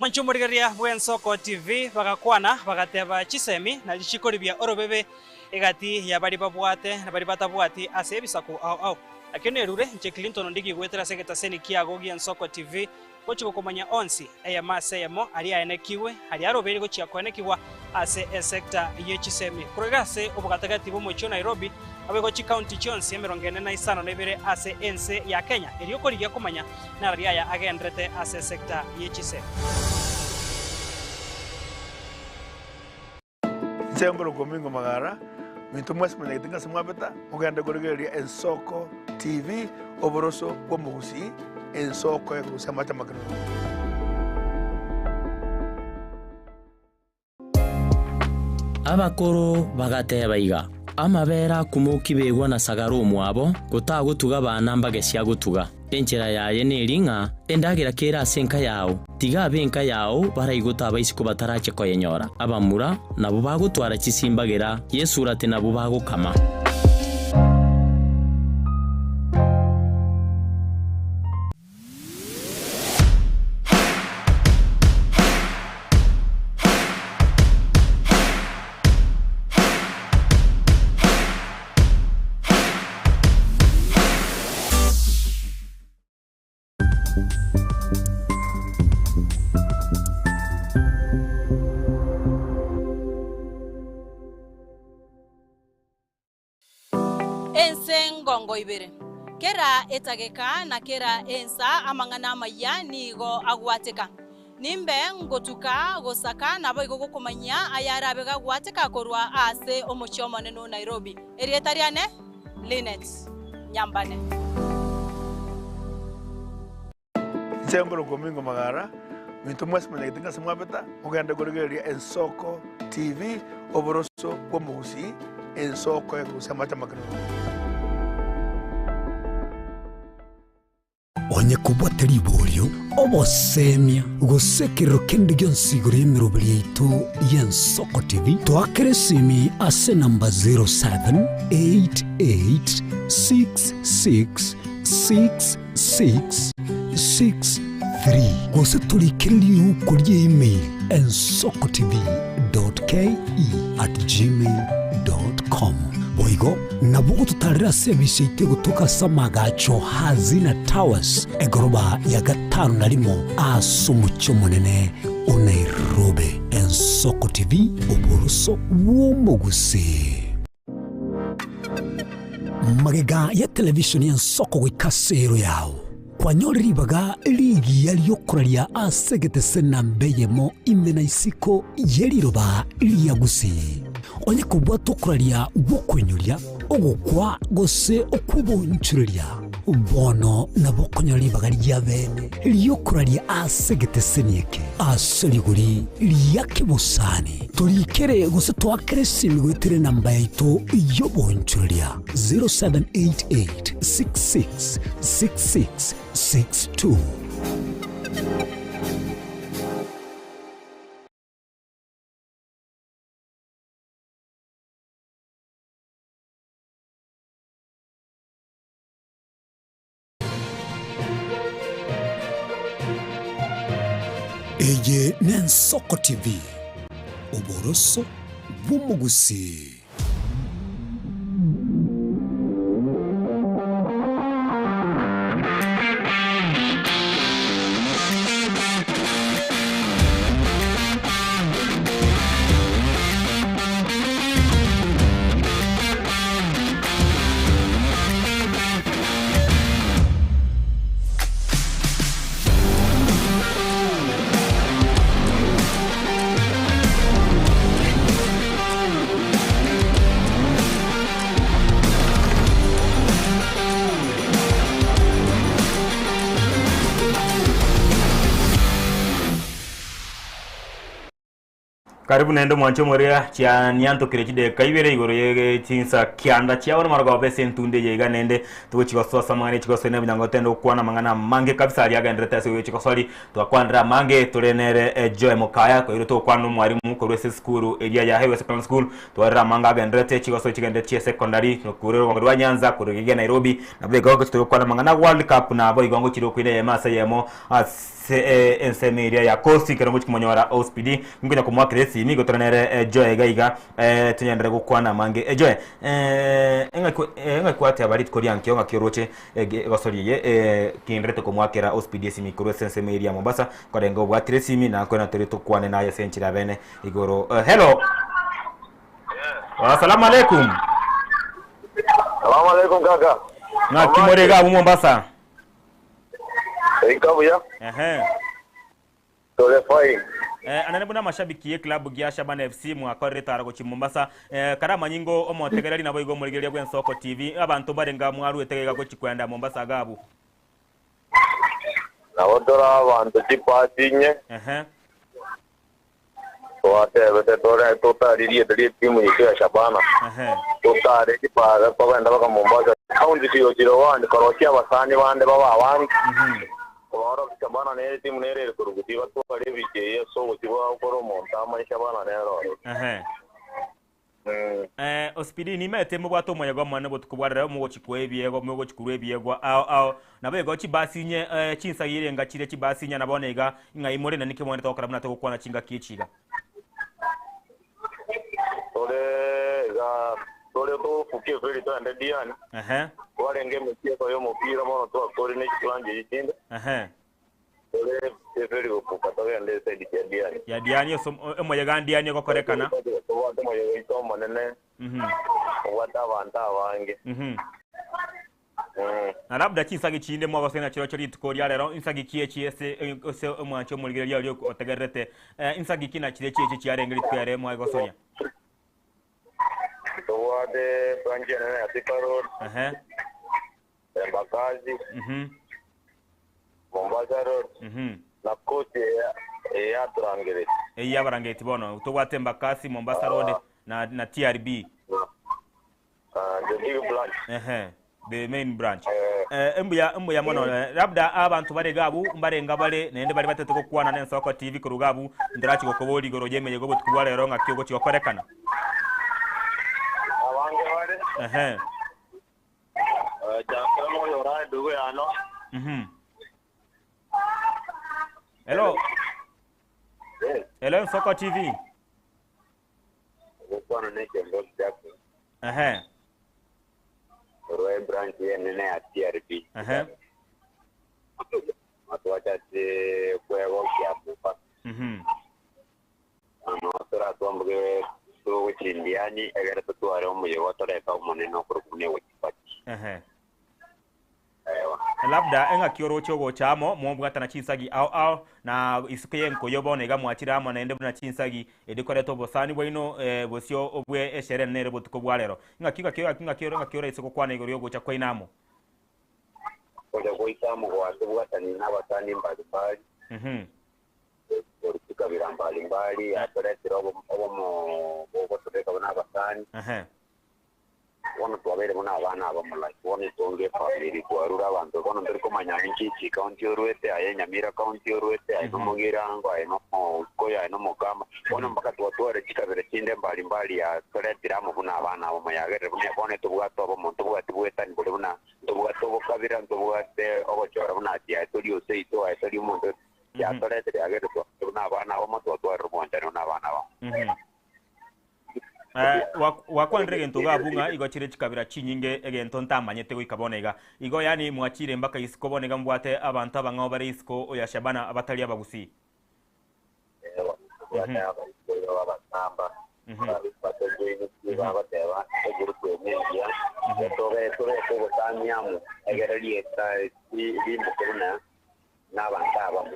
Mwanche omorigereria bw'Ensoko TV bagakwana, bagateba chisemi na richiko ribia orobebe egati ya baria babwate na baria batabwati ase ebisaku ao ao. Nakio nerure inche Clinton Ondigi goetera ase egetaseni kiago gi'Ensoko TV gochia gokomanya onsi, eyemo ase eyemo, aria aenekigwe, aria arobeire gochia koenekigwa ase esecta ye chisemi. Korwa iga ase obogatagati bw'omochie o Nairobi, naboigo chikaunti chionsi 45 ase ense ya Kenya, erio korigia komanya narari aya agenderete ase esecta ye chisemi. Inche nkorokwa Omingo Magara, minto mwensi monyagete ng'a ase mwabeta, mogende korigereria Ensoko TV, oboroso bw'omogusii, ensoko ekorusia amache amakenunu. Abakoro bagateba iga, Amabere akumoki begwa na sagara omwabo, gotagotuga bana mbagesia gotuga. Enchera yaye neri ng'a endagera kere ase enka yao, tiga ab'enka yao baraigote abaisiko batarache koyenyora. Abamura nabwo bagotwara chisimbagera, y'esurati nabwo bagokama. Ense ngongo ibere. Kera etageka na kera ensa amang'ana amayia nigo agwateka. Nimbe ngotuka gosaka naboigo gokomanyia ayarabe gagwateka korwa ase omochie omonene o Nairobi. Erieta riane Linet Nyambane. Inche nkorokwa Omingo Magara, minto mwensi monyagete ng'a ase mwabeta, mogende korigereria Ensoko TV, oboroso bw'omogusii, ensoko ekorusia amache amakenunu. Onye kobwate riborio, obosemia, gose ekerero kende gionsi igoro y'emeroberi yaito y'Ensoko TV, toakere esimi ase enamba 0788666663 gose torikere riuko rie email ensokotv.ke@gmail.com. Boigo nabo ogototarera ase ebisi yaito egotoka ase amagacho Hazina Towers, egoroba ya gatano na rimo ase omochie omonene o Nairobi. Ensoko TV, oboroso bw'omogusii. Magega ya televisheni y'ensoko goika ase ero yao, kwanyorire ribaga rigiya ri'okoraria ase egetese namba eyemo ime na isiko ye riroba ria Gusii. Onye kobwata okoraria gw'okoinyoria, ogokwa gose okw'obonchoreria, bono nabo okonyora ribaga ria bene ri'okoraria ase egeteseni eke ase rigori ria kebosani. Torikere gose toakere esimi goetera enamba yaito y'obonchoreria 0788 66 66 62. Eye n'Ensoko TV, oboroso bw'omogusii. Karibu naende omwanche omoria chianiantokire chidakika ibere igoro ye chinsa kianda chia bono marogoba ase entunde eye iga naende togochi gososa amang'ana echigosori na ebinyango togende gokwana amang'ana amange kabisa aria agenderete ase echigosori twakwanire amange tore nere eh, Joy Mokaya koirwe togokwana omwarimu korwa ase esukuru eria ya Highway Secondary School twarire amange agenderete chigosori chigenderete chia secondary korwa orwongo rwa Nyanza korwa rigiya Nairobi nabo igo gochi togokwana amang'ana World Cup nabo igo ngochire okoina eyemo ase eyemo ase Ase ensemo eria ya Kosi, ekero ngochia komonyora Ospidi, nkonya komoakera esimi, igo tore nere Joe iga iga, tonyenderere gokwana amange. Joe, eng'aki eng'aki gwateba rituko ria nkio ng'aki oroche egosori eye kenderete komoakera Ospidi esimi korwa ase ensemo eria ya Mombasa, korenge obwatire esimi na nkoena tore tokwane naye ase enchera ya bene igoro. Hello. Assalamu alaikum. Salamu alaikum kaka. Ng'aki more iga abwo Mombasa? Eika buya. Ehe. Tore fine. Eh, anene buna amashabiki ye club gia Shabana FC mwakorire etaro gochia Mombasa. Eh, kare amanyingo omotegereri nabo igo omorigereria bw'Ensoko TV. Abanto mbarenge mwaruete iga gochia kwenda Mombasa iga abwo. Nabo tore abanto chipasi inye. Ehe. Twatebete tore totari rieta rie timu yaito ya Shabana. Ehe. Totare chipara togenda baka Mombasa. County 001 korosia abasani bande babe abange. Kobaorokia Shabana nere etimu nere ere korwa gusii batware ebicha eye ase obochie bwabo kore omonto amanye Shabana nere ore. Ehe. Eh, Osipidi, nimaete mobwate omoyega omonene botuko bwa rero mogochi koa ebiegwa, mogochi korua ebiegwa ao ao. Nabo igo chibasi inye eh, chinsagi irenga chire chibasi inye na bono iga ing'ai more na niki mogwenerete gokora buna togokwana chingaki echi iga. Tore iga tore tofukia eferi toende Diani, Ehe, twarenge emechieso y'omopira bono twakore ne chibranch echi chinde. ehe. Tore eferi gofuka togende eside chia Diani. Ya Diani ase omoyega Diani ogokorekana. Tobwate omoyega oito omonene, Mhm. obwate abanto abange. Mhm. Na labda chinsagi chinde mwagosenia chirochio rituko ria rero, insagi ki echi ase ase omwanchi omorigereria oria otegererete, eh, insagi ki na chiria chiechi chiarenge rituko ere mwagosoria? Tobwate branch enene ya Thika Road, Ehe. Embakasi, Mhm. Mombasa Road, Mhm. na Coast eye ya Turangireti. Eyio y'abarangeti bono. Tobwate Embakasi, Mombasa Road na na TRB. The big branch. Ehe. The main branch. Eh, embuya embuya mono eh, labda abanto bare iga abwo mbarenga bare naende bare batete gokwana na Ensoko TV korwa iga abwo ntarachi gokoboria igoro y'emeyega obotuko bwa rero ng'aki ogochi gokorekana. Abange bare. Ehe. Chakera noyo orae ndugu yano. Mhm. Hello. Yes. Hello Ensoko TV. Gokwana ne Kiongozi Jackson. Ehe. Korwa ebranch enene ya TRB. Ehe. Matwacha ase kwegokia Mombasa. Mhm. Ano toratwamboke togochimbiani egere totware omoyega otoreta omonene okorokwa buna egochipati. Ehe. Ewa. Labda eng'aki oroche ogocha amo, mobwatana chinsagi ao ao, na isiko y'enkoyo bono iga mwachire amo naende buna chinsagi, erio koreta obosani bwaino eh, bosio obwe eshere nere botuko bwa rero. Ng'aki ng'aki ng'aki ng'aki ore ng'aki oraise gokwana igoro y'ogocha kwaino amo? Gocha goika amo gwatobwatani nabasani mbalimbali, Mhm. korwa chikabira mbalimbali, yatoretire obomo obomo bogotobeka buna abasani. Ehe. Bono twabeire buna abana abamo like bono etonge efamiri twarure abanto bono ntori komanya inki echi county orwete aye Nyamira county orwete aye nomogirango aye nomokoyo aye nomokamba bono mpaka twatware chikabira chinde mbali mbali ya toretire amo buna abana abamo yagerire buna bono etobwate obomo ntobwati bwetani bore buna ntobwate obokabira ntobwate ogochora buna ati aye tori oseito aye tori omonto yatoretire yagerire twabere buna abana abamo twatwarire obwanchani buna abana abamo. Eh, gwakwanire egento iga abwo ng'a igo chire chikabira chinyinge egento ntamanyete goika bono iga. Igo yaani mwachire mpaka isiko bono iga mbwate abanto abang'ao bare isiko oya Shabana abatari abagusii. Tobwate abaikoyo abasamba batojoinetie bagoteba egurupu eye nengiya tobe tobeke obosani amo egere rieta rimboke buna nabanto abamo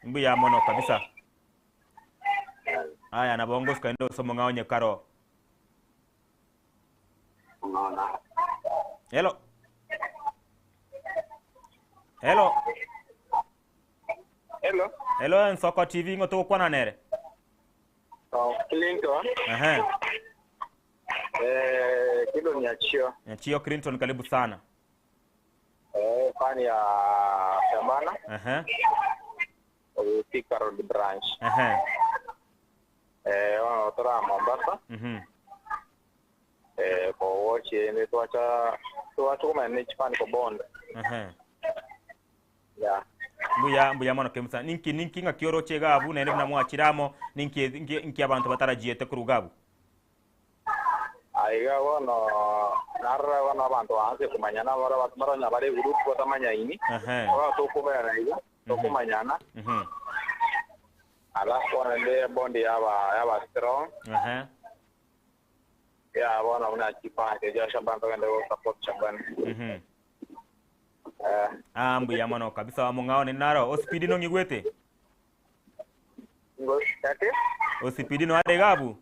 Mbuya mono kabisa. Aya nabo ngosuka inde ase omong'ao onye karo. Hello. Hello. Hello. Hello Ensoko TV ng'o togokwana nere? Oh, Clinton. Ehe. Eh, Kilo Nyachio. Nyachio Clinton karibu sana. Eh, fani ya Shabana. Ehe. Thika Road branch. Ehe. Eh, bono tora Mombasa. Mhm. Eh, kowochi ende twacha twacha kumanya ne chifani ko bond. Ehe. Yeah. Mbuya mbuya mono kemsa. Ninki ninki ng'aki oroche iga abwo naende buna mwachire amo ninki ninki inki abanto batarajiete korwa iga abwo. Aiga bono narora bono abanto baanse komanyana bara baronya bare egroup batamanyaini. Ehe. Bono tokomerana iga tokomanyana Mhm. alafu bono ende bond yaba yaba strong. Ehe. Ya bono buna chipange ja Shaban togende go support Shaban. Mhm. Eh, Ah mbuya mono kabisa omong'ao ninde naro osipidi nong'igwete? ngo ati Osipidi no are iga abwo?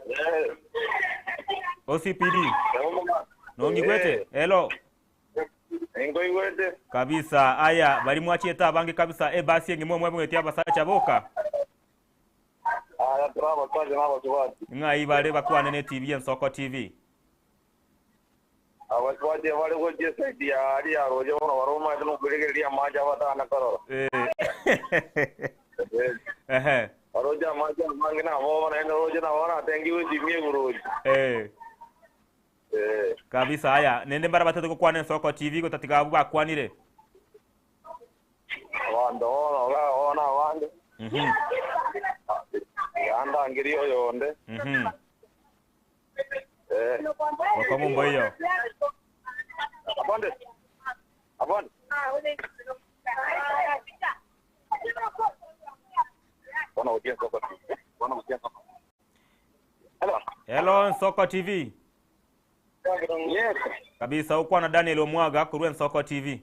Eh, OCPD. Nongigwete? Hello. Ngoigwete. Kabisa. Aya, bari mwachiete abange kabisa ebasi engima omwe bweti abasacha boka. Aya Tura abasacha na abasubati. Ng'ai bare bakwane ne TV Ensoko TV? Abasubati abare gochia esaidi ya aria ya roche bono barabwo bamaete nokorigereria amache abatana korora. Ehe. Baroche amache amange nabo naende roche nabo baratengigwe esimi eburoche. Kabisa aya nende mbara batete gokwana Ensoko TV gotatiga abwo bakwanire. Abanto bono iga bono abande. Yandangeria oyonde. Bokong'u mboiyo. Abande. Abande. Bono gochia Ensoko TV. Bono gochia Ensoko. Hello. Hello Ensoko TV. Yes. Kabisa okwana Daniel Omwaga korwa Ensoko TV.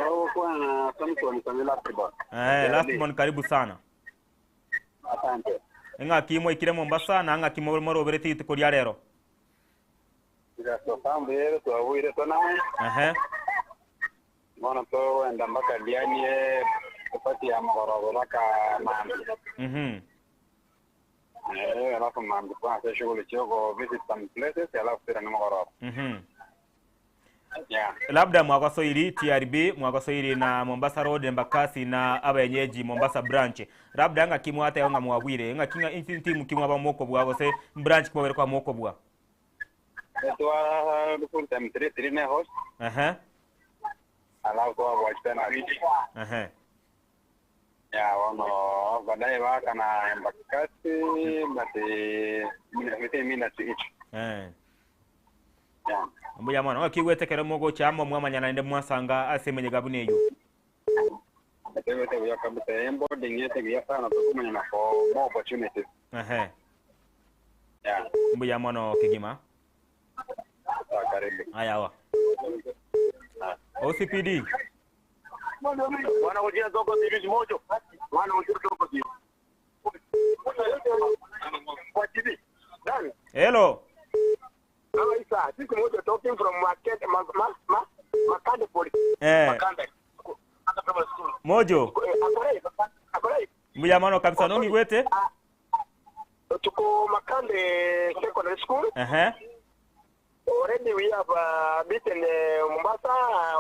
Okwana Samson Sami Lastborn. Eh, Lastborn karibu sana. Asante. Eng'aki mwaikire Mombasa na ng'aki moroberete rituko ria rero. Twambuyere twabwire tournament. Ehe. Bono togenda mpaka Diani epati ya mogoroba mpaka mambi. Alafu mambi kwanza shughuli choko visit some places alafu tena ni mogoroba. Yeah. Labda mwagosoiri TRB mwagosoiri na Mombasa Road Embakasi na abenyeji Mombasa branch. Labda ng'aki mwateba ng'a mwabwire ng'aki ng'a inti timu ki mwaba mokobua gose branch ki mwabere kwa mokobua. Twa full time 3 3 ne host. Ehe. Alafu twabwa penalty. Ehe. Ya bono baadaye baka na Embakasi but within minutes each. Yeah. Mbuya mono ng'aki igwete ekero mogocha amo mwamanya naende mwasanga ase emenyega buna eywo. Tegete buya kabisa onboarding yete buya sana tukumanya na for more opportunities. Ehe. Yeah. Mbuya mono kegima. Sawa, karibu. Ayawa. OCPD. Bwana kujia soko TV mojo. Bwana kujia soko TV. Kwa TV. Dan. Hello. Hello, Isa. This is Mojo talking from Makende, ma, ma, ma, Makande Police. Makande. Mojo. Akorai, Akorai. Mbuya mono kabisa nong'igwete. Tuko Makande Secondary School. Ehe. Already we have beaten Mombasa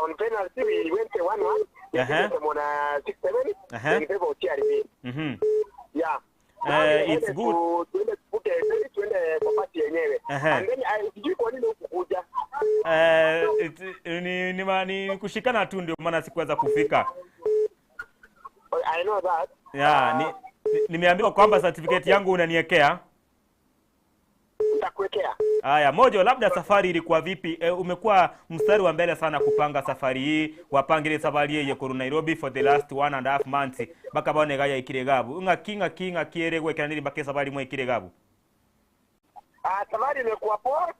on penalty. We went 1-1. We beat them on 6-7 in favor of TRB. Yeah. It's good. Tuende tuvuke ferry, tuende kwa party yenyewe. And then sijui kwa nini hukukuja. Ni kushikana tu ndio maana sikuweza kufika. I know that. Yeah, nimeambiwa kwamba certificate yangu unaniekea. Nitakuwekea. Haya, Mojo, labda safari ilikuwa vipi? Umekuwa mstari wa mbele sana kupanga safari hii, wapangire safari hii yekuru Nairobi for the last 1.5 months baka bone gaya ikire gabu. Ng'aki ng'aki ng'aki ere gwekera niri baka safari mwe ikire gabu. Safari imekuwa poa.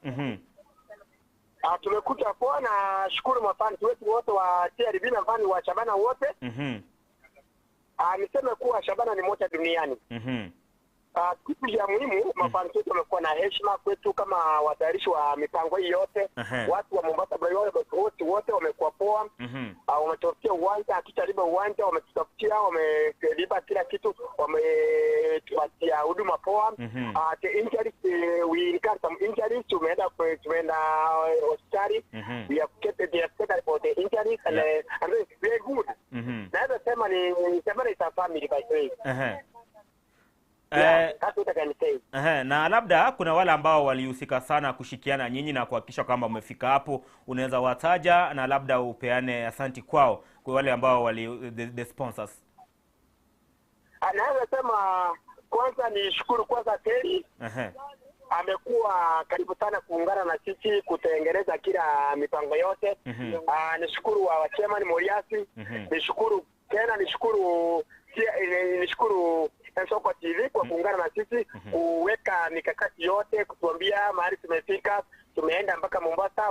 Tumekuja poa na shukuru mafans wetu wote wa TRB na mafans wa Shabana wote. Niseme kuwa Shabana ni moja duniani. Kitu ya muhimu mafans wetu wamekuwa na heshima kwetu kama watayarishi wa mipango hii yote. Watu wa Mombasa wote wote wamekuwa poa. Wametutafutia uwanja, hatutalipa uwanja, wametutafutia, wamelipa kila kitu, wametupatia huduma poa. The injuries, we incurred some injuries, tumeenda hospitali. We have kept they have catered for the injuries and and we are good. Naweza sema ni Shabana is a family by the way. Yeah, that's what I can say. Na labda kuna wale ambao walihusika sana kushikiana nyinyi na kuhakikisha kwamba umefika hapo, unaweza wataja na labda upeane asanti kwao kwa wale ambao wali the sponsors. Naweza sema kwanza ni shukuru kwanza Terry. Amekuwa karibu sana kuungana na sisi kutengeneza kila mipango yote. Nishukuru wa chairman Moriasi. Nishukuru tena nishukuru Ensoko TV kwa kuungana na sisi kuweka mikakati yote, kutuambia mahali tumefika, tumeenda mpaka Mombasa.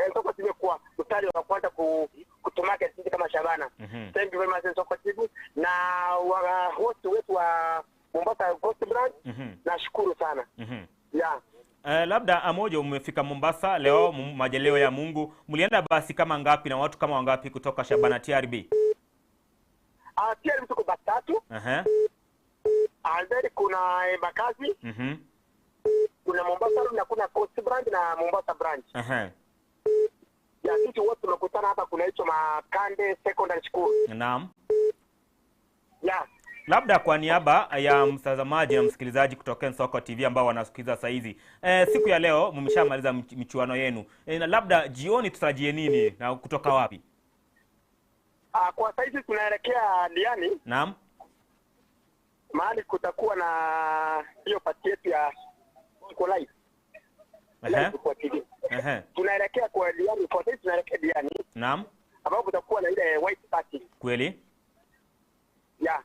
Ensoko TV kwa mstari wa kwanza kutumarket sisi kama Shabana. Thank you very much Ensoko TV na wa host wetu wa Mombasa Coast Branch. Nashukuru sana. Yeah. Labda Amojo, umefika Mombasa leo, majaleo ya Mungu. Mlienda basi kama ngapi na watu kama wangapi kutoka Shabana TRB? TRB tuko basi 3. And then kuna Embakasi, kuna Mombasa Road na kuna Coast Branch na Mombasa Branch. Ya sisi wote tumekutana hapa, kuna hicho Makande Secondary School. Naam. Ya. Labda kwa niaba ya mtazamaji na msikilizaji kutoka Nsoko TV ambao wanasikiza saa hizi, siku ya leo mmeshamaliza michuano yenu, na labda jioni tutarajie nini na kutoka wapi? Kwa saa hizi tunaelekea Diani. Naam. Mahali kutakuwa na hiyo pati yetu ya tuko live. Live kwa TV. Tunaelekea kwa Diani, kwa sasa tunaelekea Diani. Naam. Ambapo kutakuwa na ile white party. Kweli? Yeah.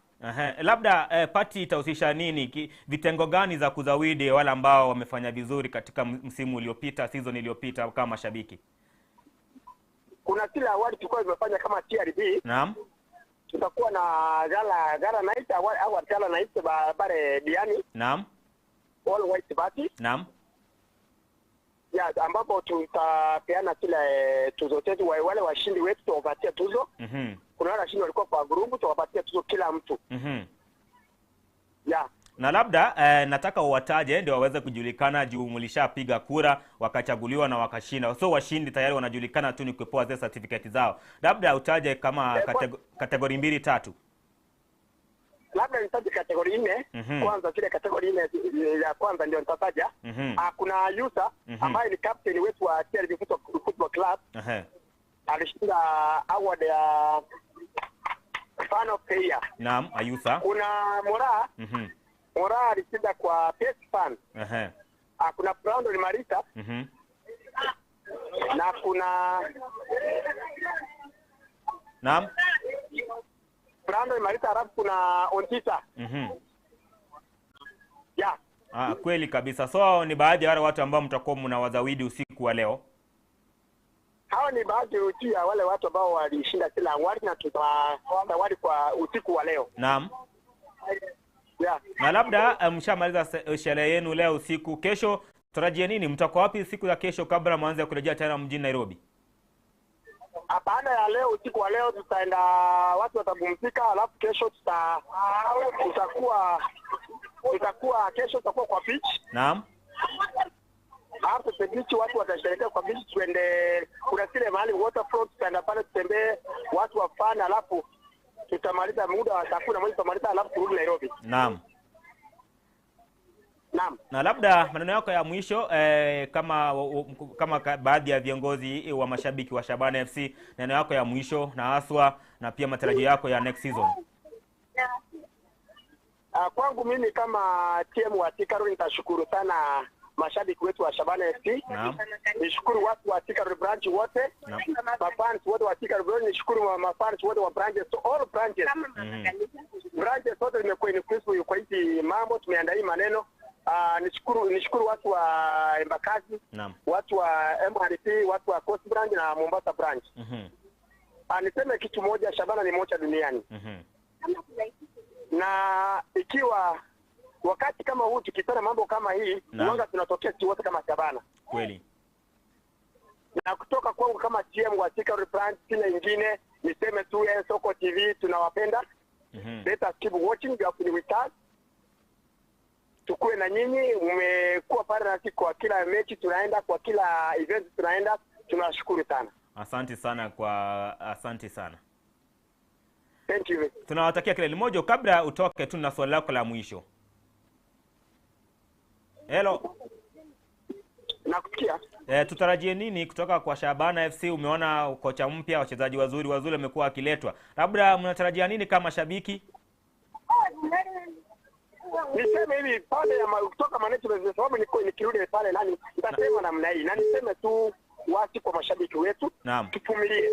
Labda party itahusisha nini? Vitengo gani za kuzawidi wale ambao wamefanya vizuri katika msimu uliopita, season iliyopita kama mashabiki? Kuna kila award tulikuwa tumefanya kama TRB. Naam. Tutakuwa na gala night au gala night bare Diani. Naam. All white party. Naam. Ya, ambapo tutapeana kila tuzo zetu, wale washindi wetu tutawapatia tuzo. Kuna wale washindi walikuwa kwa grupu, tutawapatia tuzo kila mtu. Ya. Na labda nataka uwataje ndio waweze kujulikana juu mlishapiga kura wakachaguliwa na wakashinda. So washindi tayari wanajulikana tu ni kupewa zile certificate zao. Labda utaje kama kategori 2 3. Labda nitaje kategori 4. Kwanza zile kategori 4 ya kwanza ndio nitataja. Kuna Yusa ambaye ni captain wetu wa TRB Football Club. Alishinda award ya fan of the year. Naam, Ayusa. Kuna Mora. Mora alishinda kwa best fan. Kuna Brandon Marita. Na kuna Naam. Brandon Marita, alafu kuna Ontita. Yeah. Kweli kabisa. So ni baadhi ya wale watu ambao mtakuwa mnawazawidi usiku wa leo. Hao ni baadhi ya wale watu ambao walishinda kila award na tutawazawadi kwa usiku wa leo. Naam. Yeah. Na labda mshamaliza sherehe yenu leo usiku, kesho tarajie nini? Mtakuwa wapi siku ya kesho kabla mwanze kurejea tena mjini Nairobi? Baada ya leo usiku wa leo tutaenda, watu watapumzika, alafu kesho tutakuwa kesho tutakuwa kwa beach. Naam. Hapo kwa beach watu watasherehekea kwa beach, tuende kuna zile mahali waterfront, tutaenda pale tutembee, watu wafane, alafu tutamaliza muda wa saa 11 tutamaliza, alafu turudi Nairobi. Naam. Naam. Na labda maneno yako ya mwisho kama baadhi ya viongozi wa mashabiki wa Shabana FC, neno yako ya mwisho na haswa na pia matarajio yako ya next season. Kwangu mimi kama TM wa Thika Road nitashukuru sana mashabiki wetu wa Shabana FC. Naam. Nishukuru watu wa Thika Road branch wote. Mafans wote wa Thika Road branch, nishukuru mafans wote wa branches, so all branches. Branches zote zimekuwa inclusive kwa hizi mambo, tumeandaa hii maneno. Nishukuru watu wa Embakasi. Naam. Watu wa MRP, watu wa Coast Branch na Mombasa Branch. Niseme kitu moja, Shabana ni moja duniani. Na ikiwa wakati kama huu tukipata mambo kama hii, uanga tunatokea sisi wote kama Shabana. Kweli. Na kutoka kwangu kama TM wa Thika Road Branch, sina ingine, niseme tu Soko TV tunawapenda. Let us keep watching, you have been with us. Tukue na nyinyi, mmekuwa pale nasi kwa kila mechi tunaenda, kwa kila event tunaenda, tunashukuru sana. Asante sana asante sana. Thank you. Tunawatakia kila limoja. Kabla utoke tu na swali lako la mwisho. Hello. Nakusikia. Tutarajie nini kutoka kwa Shabana FC? Umeona kocha mpya, wachezaji wazuri wazuri wamekuwa wakiletwa. Labda mnatarajia nini kama shabiki? Niseme hivi pale ya kutoka management, sababu niko nikirudi pale nani nitasema namna hii, na niseme tu wasi kwa mashabiki wetu. Naam. Tuvumilie.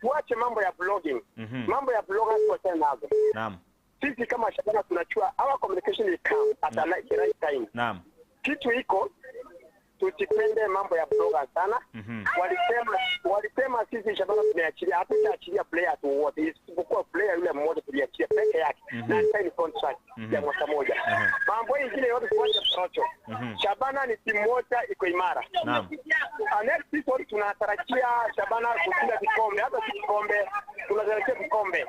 Tuache mambo ya blogging. Mambo ya bloggers tuachane nazo. Naam. Sisi kama Shabana tunachua our communication will come at the right time. Naam. Kitu iko, tusipende mambo ya bloggers sana. Walisema sisi Shabana tumeachilia, hatutaachilia players wote isipokuwa player yule mmoja tuliachia peke yake. Na sign contract ya mwaka mmoja. Mambo mengine yote tuache mtoto. Shabana ni timu moja iko imara. Naam. Next season tunatarajia Shabana kushinda vikombe, hata si vikombe, tunatarajia vikombe.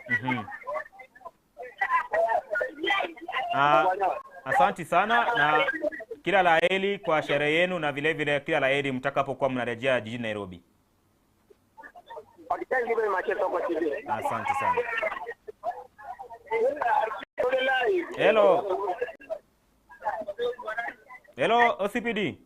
Ah, asanti sana na kila la heri kwa sherehe yenu na vile vile kila la heri mtakapokuwa mnarejea jijini Nairobi. Okay, thank you very much, Soko TV. Asante sana. Hello. Hello OCPD.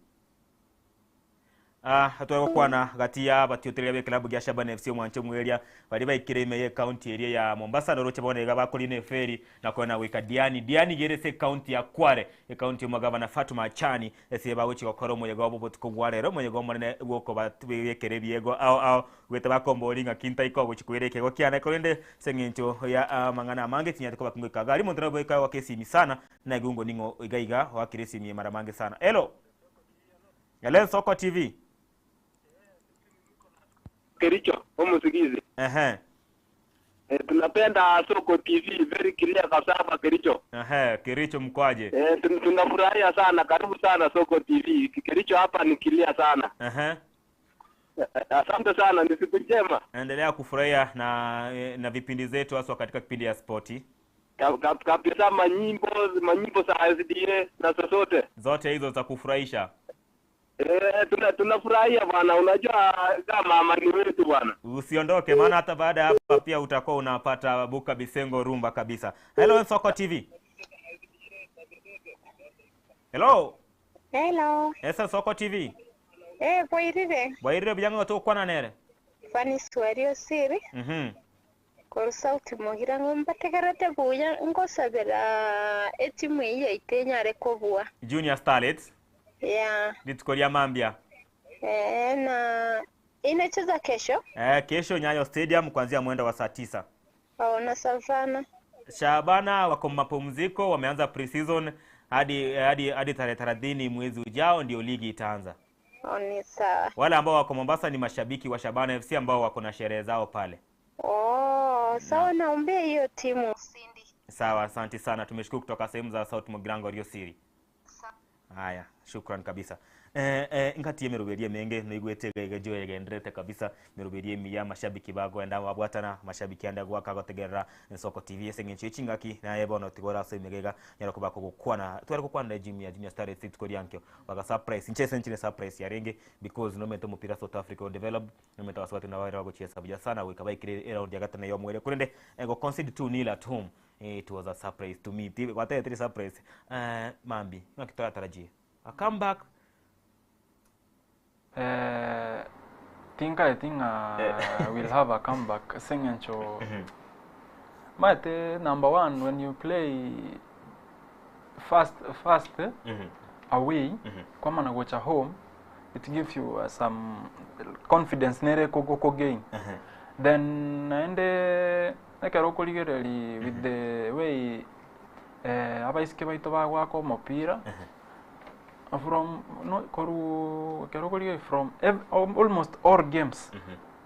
Ah, twegũkwana gati ya batiũtĩrĩria bĩ club gĩa Shaban FC omwanche omweria baria baikire ime ye county area ya Mombasa noroche bono iga bakorina eferi na kwenda goika Diani. Diani gere ase county ya Kwale, ecounty omogavana Fatuma Achani ase bagochi gokora omoyega obo botuko bwa rero omoyega omonene bwokobabekera ebiego ao ao goeta bakombori ng'aki ntaika ogochi koira ekego kiane korende ase eng'encho ya amang'ana amange tinyarete koba kingoika iga. Aria omonto nabo goika goaka esimi sana naigwe ngo ning'o iga iga oakire esimi mara mange sana. Hello. Hello Nsoko TV. Kericho, omusigizi. Ehe. Eh, tunapenda Soko TV very clear kabisa hapa Kericho. Ehe, Kericho mkwaje? Eh, tunafurahia sana, karibu sana Soko TV. Kericho hapa ni clear sana. Ehe. Eh, Asante sana, ni siku njema. Endelea kufurahia na na vipindi zetu haswa katika kipindi ya spoti. Kabisa manyimbo, manyimbo za SDA na zozote. Zote hizo za kufurahisha. Eh, tunafurahia bwana, unajua kama amani wetu bwana. Usiondoke maana hata baada ya hapa pia utakuwa unapata Buka Bisengo rumba kabisa. Hello Nsoko TV. Hello. Hello. Esa Nsoko TV. Eh, bwairire. Bwairire buyango tokwana nere. Fani swario siri. Kor sauti mugira ngo mbategerete buya ngosabera etimu iyi yaite nyare kobua. Junior Starlets. Yeah. Rituko ria mambia. Eh, na inacheza kesho. Eh, kesho Nyayo Stadium kuanzia mwendo wa saa 9. Oh, na Savana. Shabana wako mapumziko, wameanza pre-season hadi hadi hadi tarehe 30 mwezi ujao ndio ligi itaanza. Oh, ni sawa. Wale ambao wako Mombasa ni mashabiki wa Shabana FC ambao wako na sherehe zao pale. Oh, sawa, naombea hiyo timu ushindi. Sawa, asante sana. Tumeshukuru kutoka sehemu za South Mugirango Rio Siri. Haya, shukran kabisa. Eh, eh, ngati emiruberie menge noigwete gejo egenderete kabisa miruberie emiya mashabiki bagoenda babwatana mashabiki ande gwaka gotegerera Nsoko TV ase eng'encho echingaki naye bono tigora ase emegega nyara koba kogokwana tware gokwana na gym ya Junior Starlets rituko riankio baga surprise nchese nchine surprise yarenge because nomete omopira South Africa develop nomete abasubati nabo bare bagochiesa buya sana goika baikire eround ya gatano ya omwere korende go concede 2-0 at home. It was a surprise to me. Gwatete surprise. Mambi, ng'aki toratarajie a comeback. Eh, think I think we'll have a comeback. Sing'encho mate number one when you play fast fast away kwamana gocha home it gives you some confidence nere ko gain then naende ekero okorigereri with the way eh, abaisike baito bagwaka omopira from no koru ekero okorigereri from almost all games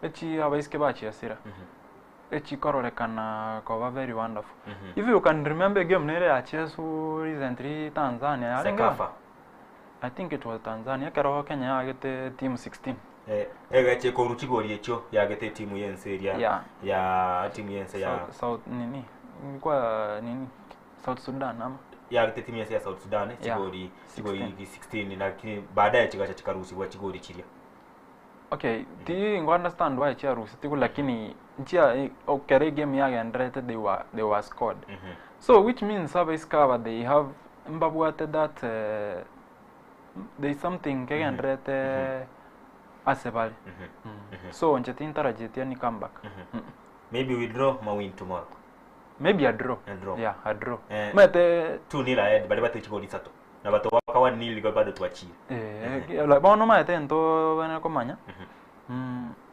echi abaisike bachiasira echikororekana koba very wonderful. If you can remember game nere yachesu recently Tanzania yarenge Sekafa. I think it was Tanzania ekero Kenya yagete team 16. Eh, egeche koru chigori echio yagete timu yense eria Yeah. ya timu yense ya South, South nini ilikuwa nini South Sudan ama yagete timu yense ya South Sudan Yeah. chigori chigori 16. 16 lakini baadaye chigacha chikarusigwa chigori chiria. Okay, ti ngo understand why chiarusi tiku lakini nchia okere game yagenderete they were scored. So which means abaisikaba they have mbabwate that there is something kegenderete ase bari. So nche tintarajitie ni comeback. Maybe we draw ma win tomorrow. Maybe a draw. A draw. Yeah, a draw. Eh, Mete 2-0 ahead bali bate chigori isato na bato waka 1-0 igo bado twachire. Eh, bono maete nto bene komanya.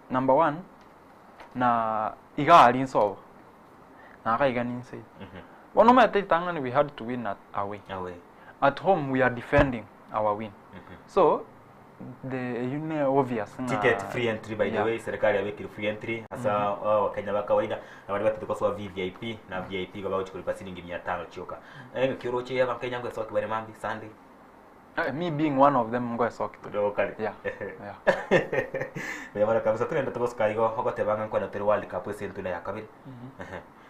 Number one na iga ali nsobo na akaiga ni inside. Bono maete itang'ani we had to win at away. Away. At home we are defending our win. So the you know obvious nga Ticket free entry by the Yeah. way serikali yabekire free entry hasa mm Wakenya ba kawaida na bali batatu kwa VVIP na VIP kwa bagochi kulipa shilingi 500 chioka. Eh kioroche ya Wakenya ngo soki bare mambi Sunday. Me being one of them ngo soki tu. Ndokale. Yeah. Yeah. Baya bara kabisa tunaenda tugosika igo ogotebanga nkwana turi World Cup ese ntuna ya kabiri.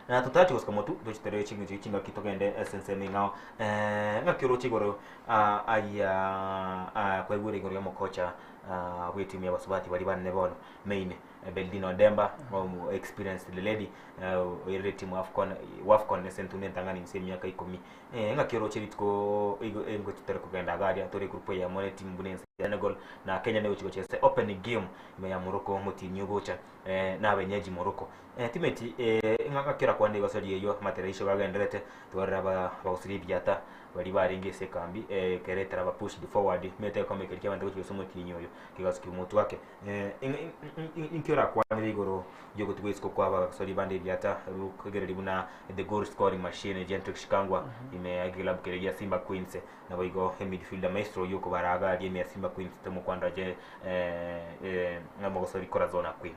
Na totarachi gosika motu tochitere ching'encho chingaki togende ase ensemo eng'ao eh, ng'aki oroche igoro ah, aya ah, kwaigwere igoro y'omokocha ah, bw'etimu y'abasubati baria banene bono main Beldino Odemba omo experienced lady eh, oirire etimu Afcon Wafcon ase entunda entang'ani inse emiaka ikomi eh, ng'aki oroche rituko igo engochi tore kogenda iga aria tore egroup eyemo na etimu buna ense ya Senegal na Kenya negochi gochesa open game ime ya Morocco omotienyi ogocha eh, na abenyeji Morocco eh, timeti eh, ng'aki orakwane igo ase rieywo amatererisho bagenderete twarora aba abagusiri ebiata baria barenge ase ekambi eh, ekero etara ba pushed forward mete egekombe keria kiabante gochia gose omotienyi oyo kegasukia omotwe ake eh, inki orakwanere igoro yogotigwa isiko kwa abasori bande ebiata rukegereri buna the goal scoring machine Gentrix Shikangwa ime ya ekilabu keria gia Simba Queens naboigo emidfielder maestro oyio okobaraga aria ime ya Simba Queens tomokwandora je eh, eh, omogosori Corazon Aquino.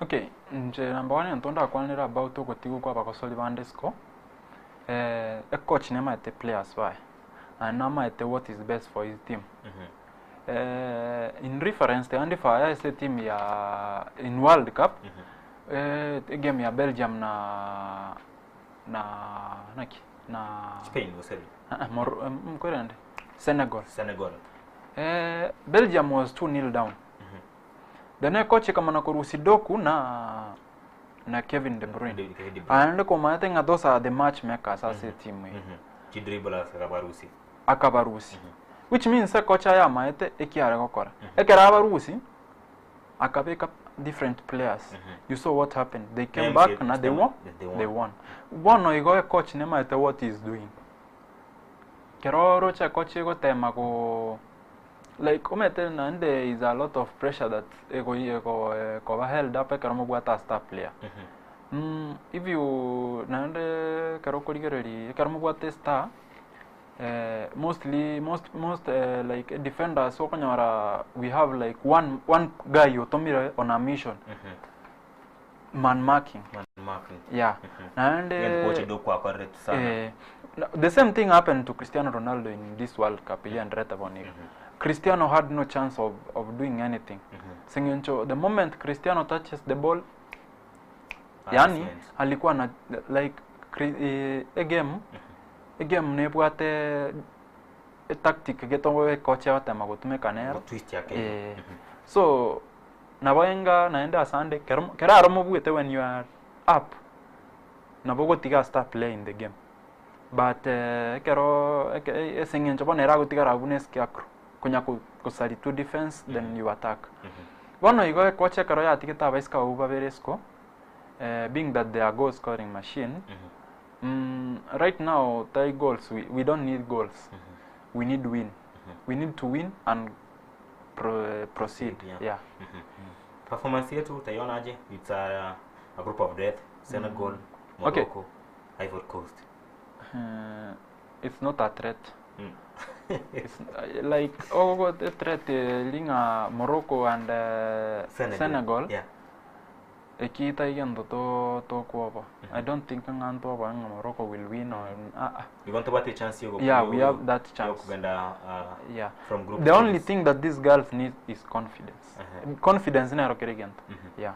Okay, inche number one egento ndakwanere about ogotigwa kwa abagosori bande isiko, eh, ecoach nemaete players baye, naende namaete what is best for his team. Eh, in reference tiga fire ase etimu ya in World Cup, eh, egame ya Belgium na na naki na Spain gose Ah, ah, Mor- em, nkorende Senegal. Senegal. Eh, Belgium was 2-0 down. Then ekocha ekamana korusia Doku na na Kevin De Bruyne. Kevin De Bruyne. Aende komanyete ng'a those are the match makers ase etimu eye. Chidribblers akabarusia. Akabarusia. Which means ekocha yamaete ekiare gokora. Ekero abarusi akabeka different players. You saw what happened. They came Yeah, back na they won. They won. They won. Bono igo ekoch nemaete what he is doing. Kero oroche ekoch egotema go like omanyete naende is a lot of pressure that ego ego ekoba held up ekero mobwate a star player. Mm, if you naende ekero okorigereria ekero mobwate star eh, mostly most most eh, like defenders okonyora we have like one one guy otomire on a mission man marking Man marking. yeah naende Yaani coach Doku akorete sana. Eh, the same thing happened to Cristiano Ronaldo in this World Cup mm -hmm. Boniga. Cristiano had no chance of, of doing anything. Sing'encho the moment Cristiano touches the ball yani Assessment. alikuwa na like cri- eh, egame egame nebwate etactic getongo ekocha batema gotumeka nero Twist yake. eh, so nabo enga naende asande kero kero aro mobwete when you are up nabo gotiga star play in the game but eh, ekero eke- ase eng'encho bono ere agotigara abwo na escarecrow konya ko- kosari to defense then you attack bono igo ekocha ekero yatigete abaiseke abwo babere isiko eh, being that they are goal scoring machine mm, right now tai goals we, we don't need goals we need win we need to win and pro, proceed Yeah. yeah. Performance yetu utaionaje? It's a, a group of death. Senegal, Okay. Morocco, Ivory Coast. Uh, it's not a threat Mm. it's uh, like oh a threat uh, linga Morocco and uh, Senegal. Senegal, Yeah. ekiita igento to tokwoba I don't think ng'a ntwoba ng'a Morocco will win or ah, ah. We want to a chance yo Yeah, we have that chance. Kugenda uh, yeah from group the only stages. thing that these girls need is confidence Uh-huh. confidence nero kere gento yeah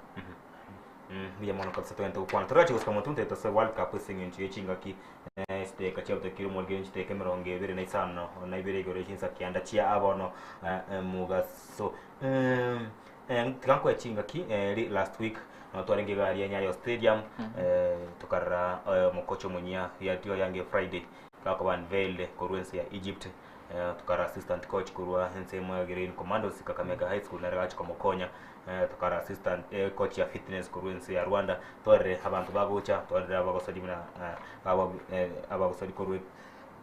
mbuya mono kabisa twente gokwana torachi gosika motunte tose World Cup ase eng'encho ya chingaki eh, chideka chiagotakire omorweri chideka emerongo ebere na isano na ibere igoro chinsa kianda chia abono eh, eh, mugaso Mm, eh, tiga nkoe chingaki eh, ri- last week no twarenge iga aria Nyayo Stadium eh, tokarora eh, omokocha omonyia yatio yange Friday gakoba unveiled korwa ense ya Egypt eh, tokara assistant coach korwa ense emo ya Green Commandos Kakamega High School nere gachi komokonya eh, tokara assistant eh, coach ya fitness korwa ense ya Rwanda twarire abanto bagocha twarire abagosori buna eh, aba eh, abagosori korwa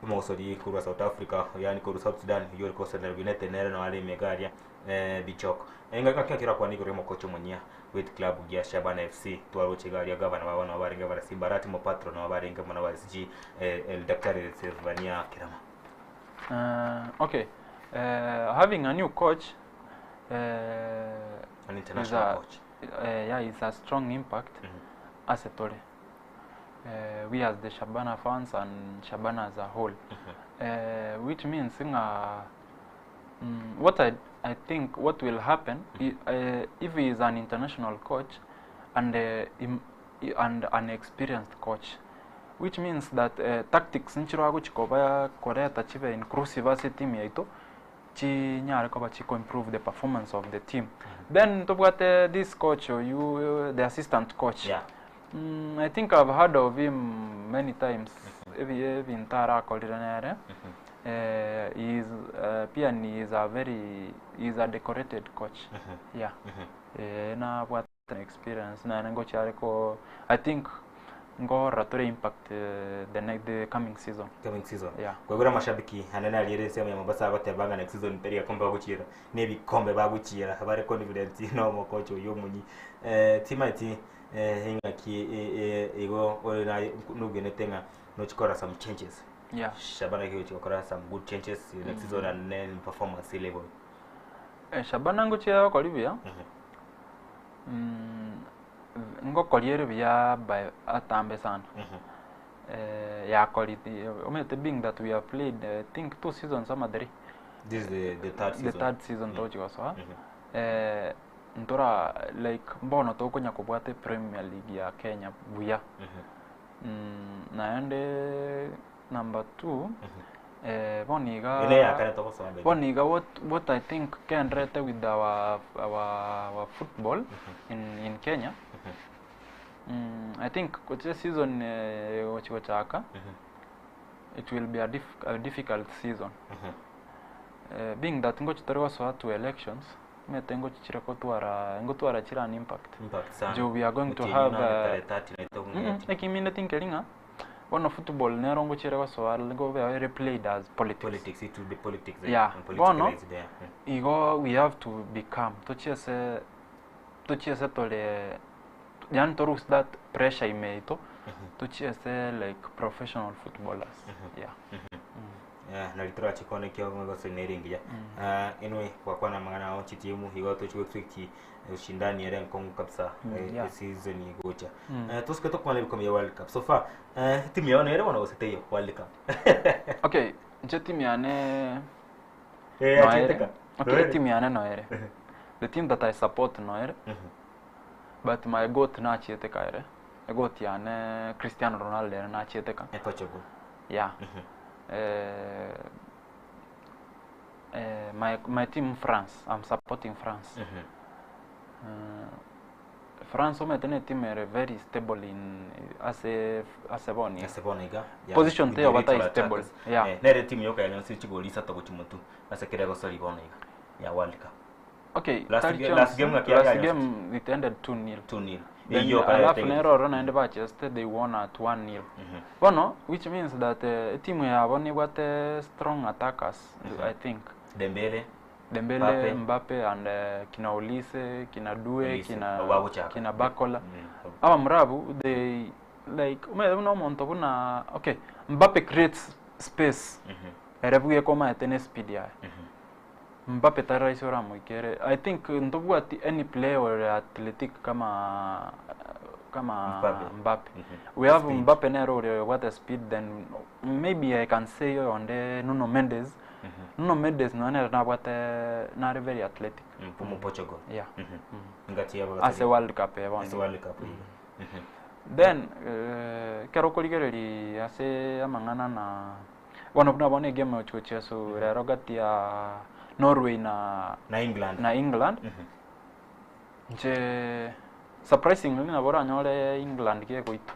omogosori korwa South Africa yani korwa South Sudan oyio ore kosenera United nere no are emega aria eh, Bichok engaki akira kwana igoro y'omokocha omonyia with club gia Shabana FC twaroche iga aria gavana babo nabo barenge bara Simba Arati Mopatro nabo barenge mono ba SG eh, El Daktari Silvania Kirama Okay having a new coach an is international a, coach yeah, is a strong impact ase tore we as the Shabana fans and Shabana as a whole which means ng'a mm, what I, I think what will happen if he is an international coach and And an experienced coach which means that tactics nchiro agochi koba koreta chibe inclusive ase etimu yaito chinyare koba chiko improve the performance of the team. Then ntobwate this coach oyu the assistant coach Yeah. Mm, I think I've heard of him many times ebi ebinto arakorire nere eh, he is eh, pia ni is a very he is a decorated coach yeah eh, nabwate experience naende ngochia are ko I think nkorora tore impact eh, the, ne- the coming season Coming season. Yeah. Kwegura mashabiki anene ariere ensemo ya Mombasa agoteba ng'a next season tari gekombe bagochiera na ebikombe bagochiera bare confident na omokocha oyio omonyi. Eh, timaeti eh, eng'aki eh, eh, igo ore naye nogenete ng'a nochi kora some changes. Yeah. Shabana gochi gokora some good changes next season and then performance level. Eh, Shabana ngochia gokora buya ngokoria ere buya by atambe sana eh, yakori omanyete being that we have played I think two seasons ama three This is the third the season. third season tochi gosoa eh, ntora like mbono tokonya kobwata Premier League ya Kenya buya naende number two eh, bono iga Ene ya kare togosoa mbere. bono iga what, what I think kendrete with our, our, our football in, in Kenya I think gochia season eh, gochi gochaka it will be a, dif a difficult season eh, being that ngochi tori gosoa to elections omanyete ngochi chire kotwara ngotwara chire an impact Impact sana. Jo, we are going to Otieno have na tarehe 30 na itogo ng'eti. ekiminde tinkeri ng'a bono football nero ngochire gosoa ngobe ere played as politics Politics, it will be politics. eh, Yeah. and Bono, politicalized there. igo we have to become tochiese tochiese tore yani to lose that pressure imeito tochiese like professional footballers yeah Yeah, na ritora chikone kio ngoso neringiya. Ah, anyway, kwa kwa na mangana ao chitimu higo to chiko twiki ushindani ere nkongu kabisa Mm, yeah. season igocha. Eh, tosike tokwana bikombe ya World Cup. So far, eh timu yao nere wana gosete yo World Cup. okay nche timu yane Eh, noere acheteka. okay Noere. timu yane noere the team that I support noere but my goat nachieteka ere goat yane Cristiano Ronaldo ere nachieteka Eh, Portugal. yeah eh, eh, my, my team France I'm supporting France France omanyete ne team ere very stable in ase ase boni Ase bono iga. Yeah, Position with teyo the bata literal stable. attackers. Yeah. Eh, nere timu yoka yanyonsi chigoli isato gochi mutu. Ase kere gosori bono iga. Ya World Cup. Okay, Last Tari last Jones, game ng'aki last yari game it ended 2-0. 2-0. Then Iyo alafu kare nero oro naende bacheste they won at 1-0. Bono which means that uh, timu yabo nibwate strong attackers I think. Dembele. Dembele, Mbappe. Mbappe and uh, kina Olise, kina Due, Olise, kina Obabuchaka. kina Bakola. Aba murabu they like ume buna omonto buna okay Mbappe creates space. Ere buye koma etene speed yaye. Mbappe taraisi oramoikere. I think ntobwati any player or athletic kama kama Mbappe. Mbappe. We have Speed. Mbappe nero uri what speed then maybe I can say onde Nuno Mendes. Nuno Mendes no nere nabwate nare very athletic. Mu Portugal. Yeah. Ngati ya Ase World Cup ebono. Ase World Cup iga. Then eh, kero okorigereria ase amang'ana na bono buna bono egame ochigochia so rero gati ya Norway na Na England. na England nche surprisingly nabo oranyore England gegoitwa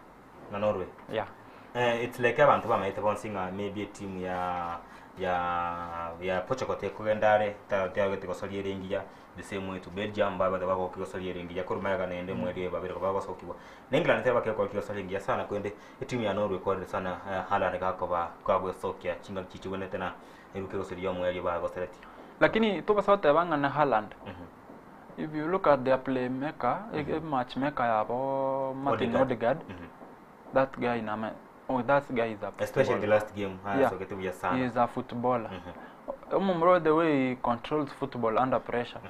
Na Norway. yeah Eh, it's like abantu bamaete bonsi ng'a maybe etimu ya ya ya Portugal tekogenda are tagete gosoria ere engiya the same way to Belgium babate bagoka gosoria ere engiya korwa maega naende mweri babere bagosokigwa na England tebe bakekora kigosoria engiya sana kwende etimu ya Norway korire sana uh, Haaland gakoba kagwesokia chinga chichibonete na eruke gosoria omweri bagosereti lakini tobasa goteba ng'a na Haaland if you look at their playmaker mm -hmm. match maker yabo Martin Odegaard. Odegaard that guy nama oh that guy is a especially the footballer. last game Yeah. sokete buya sana He is a footballer. Omomro, the way he controls football under pressure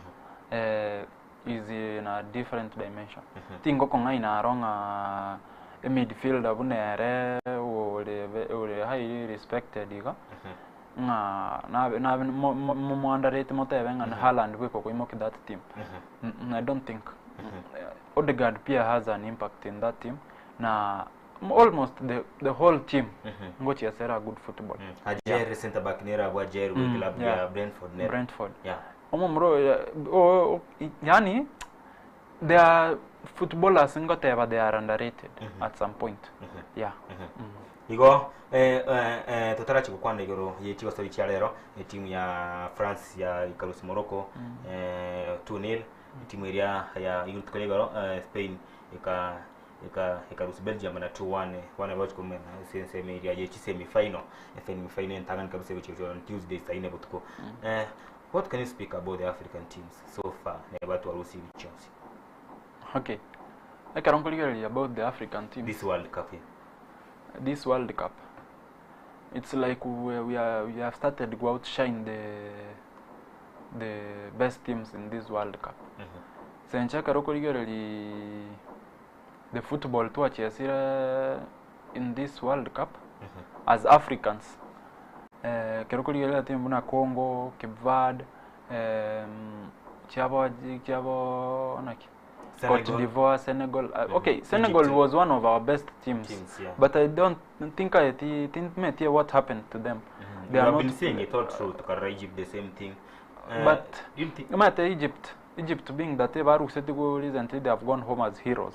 is in a different dimension. Tingo kong'aina aronga a midfielder buna ere uri uri highly respected iga ng'a nabe nabe mumwandarete motebe ng'a na Haaland bwiko kuimoki that team. I don't think. Odegaard pia has an impact in that team na almost the whole team ngochiesera good football. Ajer center back nera abwa Ajer mm. Club ya Brentford nera. Brentford. Yeah. Omomura oyo o- yani they are footballers ngoteba they are underrated at some point. Yeah. Igo eh, eh, eh, totarachi gokwana igoro ye chigosobi chia rero etimu ya France ya ikarusi Morocco eh, 2-0 etimu eria ya igoro tukore igoro eh, Spain ika ika ikarusi Belgium na 2-1 wana bachi kumena senseme eria ye semi final semi final entangani kabisa gochia on Tuesday saa ine botuko. Eh, what can you speak about the African teams so far ne batu warusi Chelsea Okay. Ekero nkorigereria about the African teams this World Cup here. This World Cup it's like we have started to outshine the best teams in this World Cup. Senche ekero okorigereria the football twachesire in this World Cup as Africans, ekero okorigereria team buna Congo, Cape Verde, chiabo chiabo naki Cote Senegal. d'Ivoire, Senegal. Okay, Senegal Egypt. Was one of our best teams, Teams, yeah. but I don't think I think what happened to them. They We are have not been seeing it all through Tukarra Egypt, the same thing. But do you think Mate Egypt, Egypt being that they were recently they have gone home as heroes.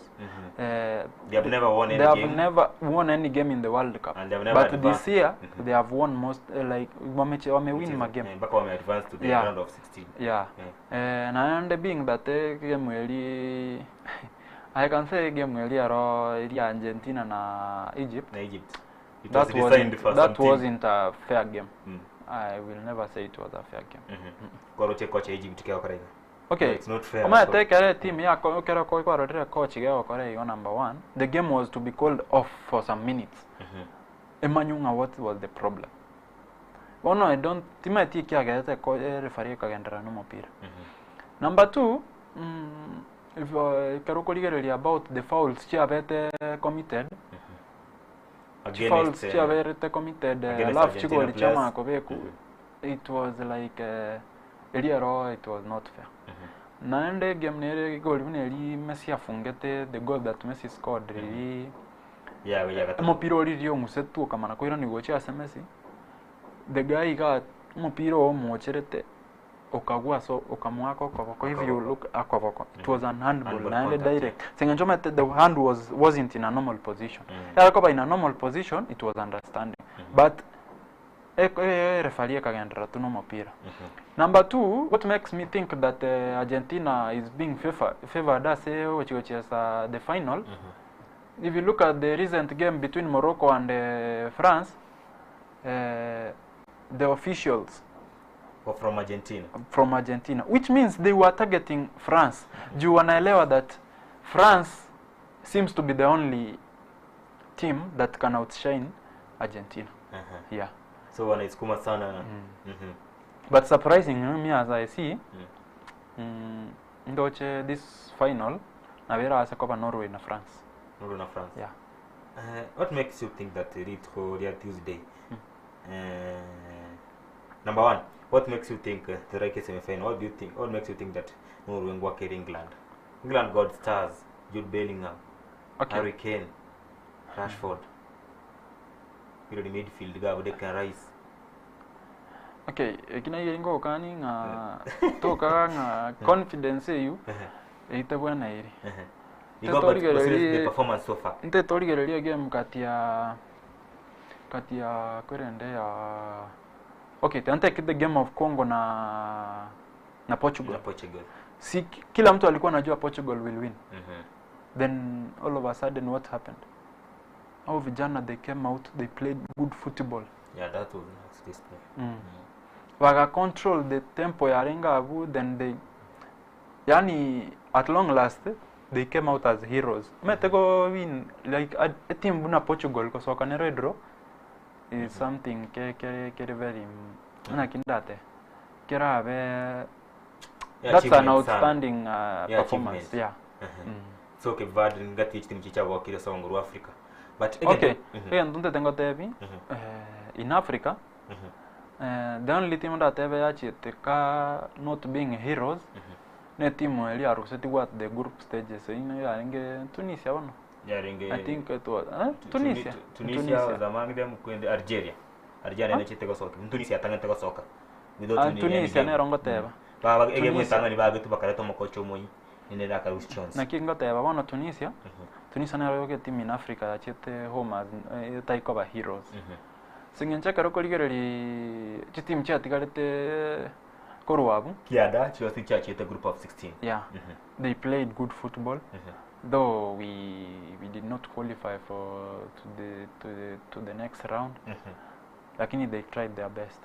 They have never won any They have game. Never won any game in the World Cup. And they have never But this advanced. year they have won most, like wame wame win ma game. Mpaka wame advance to the round of 16. Yeah. Na and being that game eri I can say game eri aro eri Argentina na Egypt. Na Egypt. It That was designed wasn't for that some team. wasn't a fair game. I will never say it was a fair game. Kwa kocha Egypt kia wakora. Okay. No, it's not fair. Oma tekere team ya ko kero ko kwarorire coach ge okore igo number 1. The game was to be called off for some minutes. Emanyunga what was the problem? Bono I don't timati kiagete ko referee kagendera no mupira. Number 2, if kero korigereria about the fouls chiabete committed. Against, Fouls chiabete committed against alafu Argentina chigoli players. chama kobeku. It was like eliero it was not fair. Naende game nere goli neri Messi afungete the goal that Messi scored riri Yeah, yeah, gatatu. omupira oririe ong'usetwe okamana koirani gochia ase Messi the guy got omupira omwocherete okagwa so okamwaka okoboko if you look akoboko it was an handball Handball naende contact, direct seng'encho omanyete the hand was wasn't in a normal position yakoba in a normal position it was understanding but referee ekagendera tu nomopira. Number 2, what makes me think that Argentina is being favored ase gochigochiesa the final, if you look at the recent game between Morocco and France, the officials Were from Argentina. From Argentina, which means they were targeting France. Juu wanaelewa that France seems to be the only team that can outshine Argentina. Yeah. So wanaisukuma sana. But surprisingly, me as I see, ndoche this final nabera ase koba Norway na France. Norway na France. Yeah. What makes you think that Ritho ya Tuesday? Number 1, what makes you think the right semi-final? What do you think? What makes you think that Norway ngwakere England? England got stars, Jude Bellingham, Okay. Harry Kane, Rashford. Hilo ni midfield gabo Declan Rice. Okay, ekina yeri ngokani nga toka nga confidence eyu eite bwana iri. You got but the performance so far. Nte torigereria game kati ya kati ya kwerende ya Okay, take the game of Congo na Portugal. Na Portugal. Si kila mtu alikuwa anajua Portugal will win. Then all of a sudden what happened? Hao vijana they came out, they played good football. Yeah, that was nice display. Waka control the tempo ya Rengavu, then they yani at long last they came out as heroes. Metego win like a team buna Portugal kosoka nero draw is something ke ke ke very na kindate. Kera be Yeah, that's an achievement sana. outstanding Yeah, performance. achievement. Yeah. So Cape Verde ngati team chicha wakile songo ru Africa. But again, Okay. Again, tunte tengo tebi in Africa the only team that ever achieved ka not being heroes. Na etimu eria yarusetigwe at the group stages eyio nigo yarenge Tunisia bono? Yarenge I think it was eh? Tunisia. Tunisia was among them kwende Algeria. Algeria nere echete gosoka. Tunisia yatang'ete gosoka. Without Ah, winning any Tunisia game. nero ngoteba. Baba ege Tunisia. mwetang'ani bagetwe bakareta omokocha omoyia nere akarusia chionsi. Naki ngoteba bono Tunisia, Tunisia nero yoka etimu in Africa yachete home as etari koba heroes. Ase eng'encho ekero okorigereria chitimu chiatigarete korwa abwo. Kianda chionsi chiachete group of 16. Yeah, they played good football though we we did not qualify for to the to the to the next round lakini they tried their best.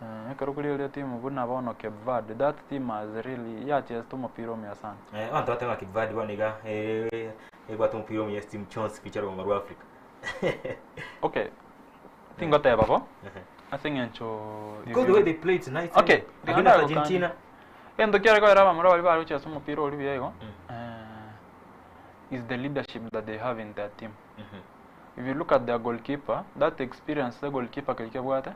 Eh, ekero okorigereria timu buna bono Cape Verde that team has really yachesete omopira omuya sana. Eh, abanto bateba ng'a Cape Verde bono iga eh, ebwate omopira omuya ase timu chionsi pi chia rogongo rwa Africa. Okay, tingoteba bo ase eng'encho Because the way they played tonight, Okay, against tiga Argentina. Egento kiare koera abamura baria bare gochia ase omopira oria buya igo, eh, is the leadership that they have in their team. If you look at their goalkeeper, that experience the goalkeeper keria kebwate,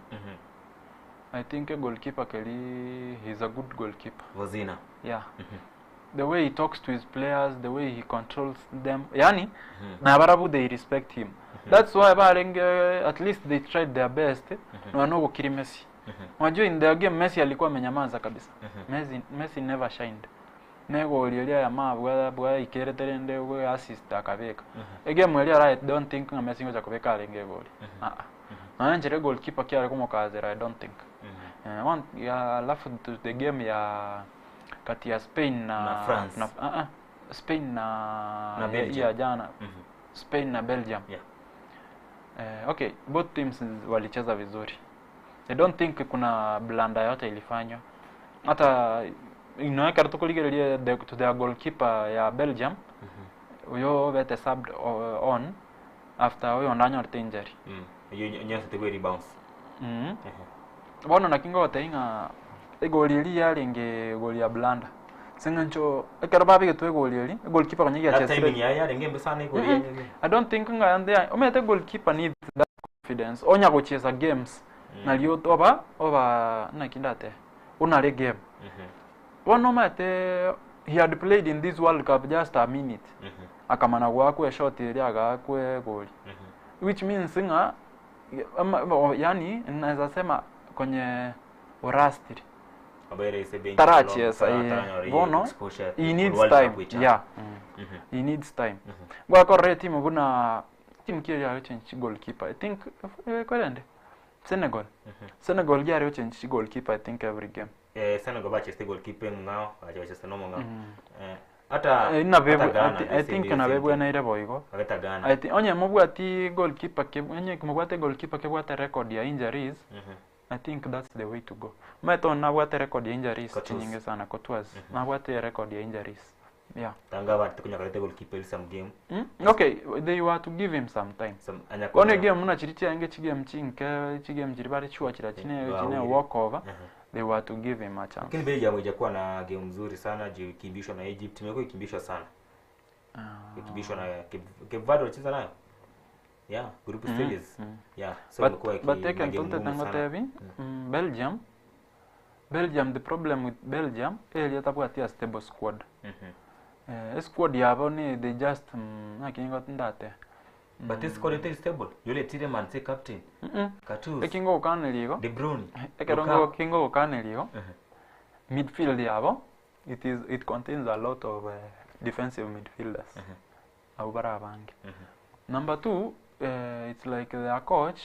I think a goalkeeper keri he's a good goalkeeper. Vozina. Yeah. The way he talks to his players, the way he controls them, yani nabarabwo they respect him. That's why barenge at least they tried their best. Na nogokiri Messi. Unajua in their game Messi alikuwa amenyamaza kabisa. Messi Messi never shined. Negori eria ya mabwa bwa ikerete rende gwe assist akabeka. Egame eria I don't think nga Messi ngoja kubeka arenge egori. Ah ah. Nonya nchera goalkeeper kiare komokazera I don't think. Eh, one ya alafu to the game ya kati ya Spain na Na France. na, ah, ah, Spain na Na ya, Belgium. ya jana Spain na Belgium. Yeah. Eh, okay, both teams walicheza vizuri. I don't think kuna blanda yote ilifanywa. Hata inaweka tukurigereria the, to their goalkeeper ya Belgium uyo bete subbed on after uyo ndanyorete injury. Eyo nyonsi tegwe rebounce. Bono naki ngogotebia ng'a egori eria yarenge egori ya blanda ase eng'encho ekero babegetwe egori eria egoalkeeper konya That giachesire timing yaye yarenge embe sana egori Mm-mm. yaye. I don't think ng'a ande omanyete goalkeeper needs that confidence onya gochesa games nario oba oba naki ndate onare game bono omanyete he had played in this world cup just a minute akamana goakwa eshot eria agaakwa egori which means ng'a yani naweza sema kwenye orastiri Abaire ase bench tarachesa long, eh, taranyora bono exposure he needs World Cup time gocha. yeah he needs time gwakorora etimu buna timu ki eria yachange goalkeeper I think eh, kwerende Senegal Senegal yari yachange goalkeeper I think every game Eh, Senegal bacheste goalkeeper ng'ao, bache bacheste nomo ng'ao. Eh, hata Eh, nabebwe- hata Ghana, I they I say think the same nabebweneire boigo thing. Hata Ghana. I thi- onye mobwati goalkeeper ke onye mobwate goalkeeper kebwate record ya injuries I think that's the way to go. Mato nabwate record ya injuries Courtois. chinyinge sana Courtois. Nabwate record ya injuries. Yeah. Tanga abantu kunyakarete goalkeeper ili some game. Mm? Okay, they were to give him some time. Some anya Bono egame muna chiri chiange chigame chinke chigame chiri bare chiwachira chine chine Wawili. walk over. They were to give him a chance. Lakini Belgium haijakuwa na game nzuri sana juu ikimbishwa na Egypt, imekuwa ikimbishwa sana. Ikimbishwa na Cape Cape Verde walicheza nayo. Yeah, group stages. Yeah, so imekuwa But but iki take na game ntonte ngumu sana. tangotebi Belgium Belgium the problem with Belgium eria tabwati a stable squad. Eh, squad yabo ni they just nakingo ndate. But this squad is stable. Yule Tielemans si captain. Katus, Ekingo gokanera igo De Bruyne. ekero Lukaku. kingo gokanera igo midfield yabo it is it contains a lot of defensive midfielders abo bare abange number two it's like their coach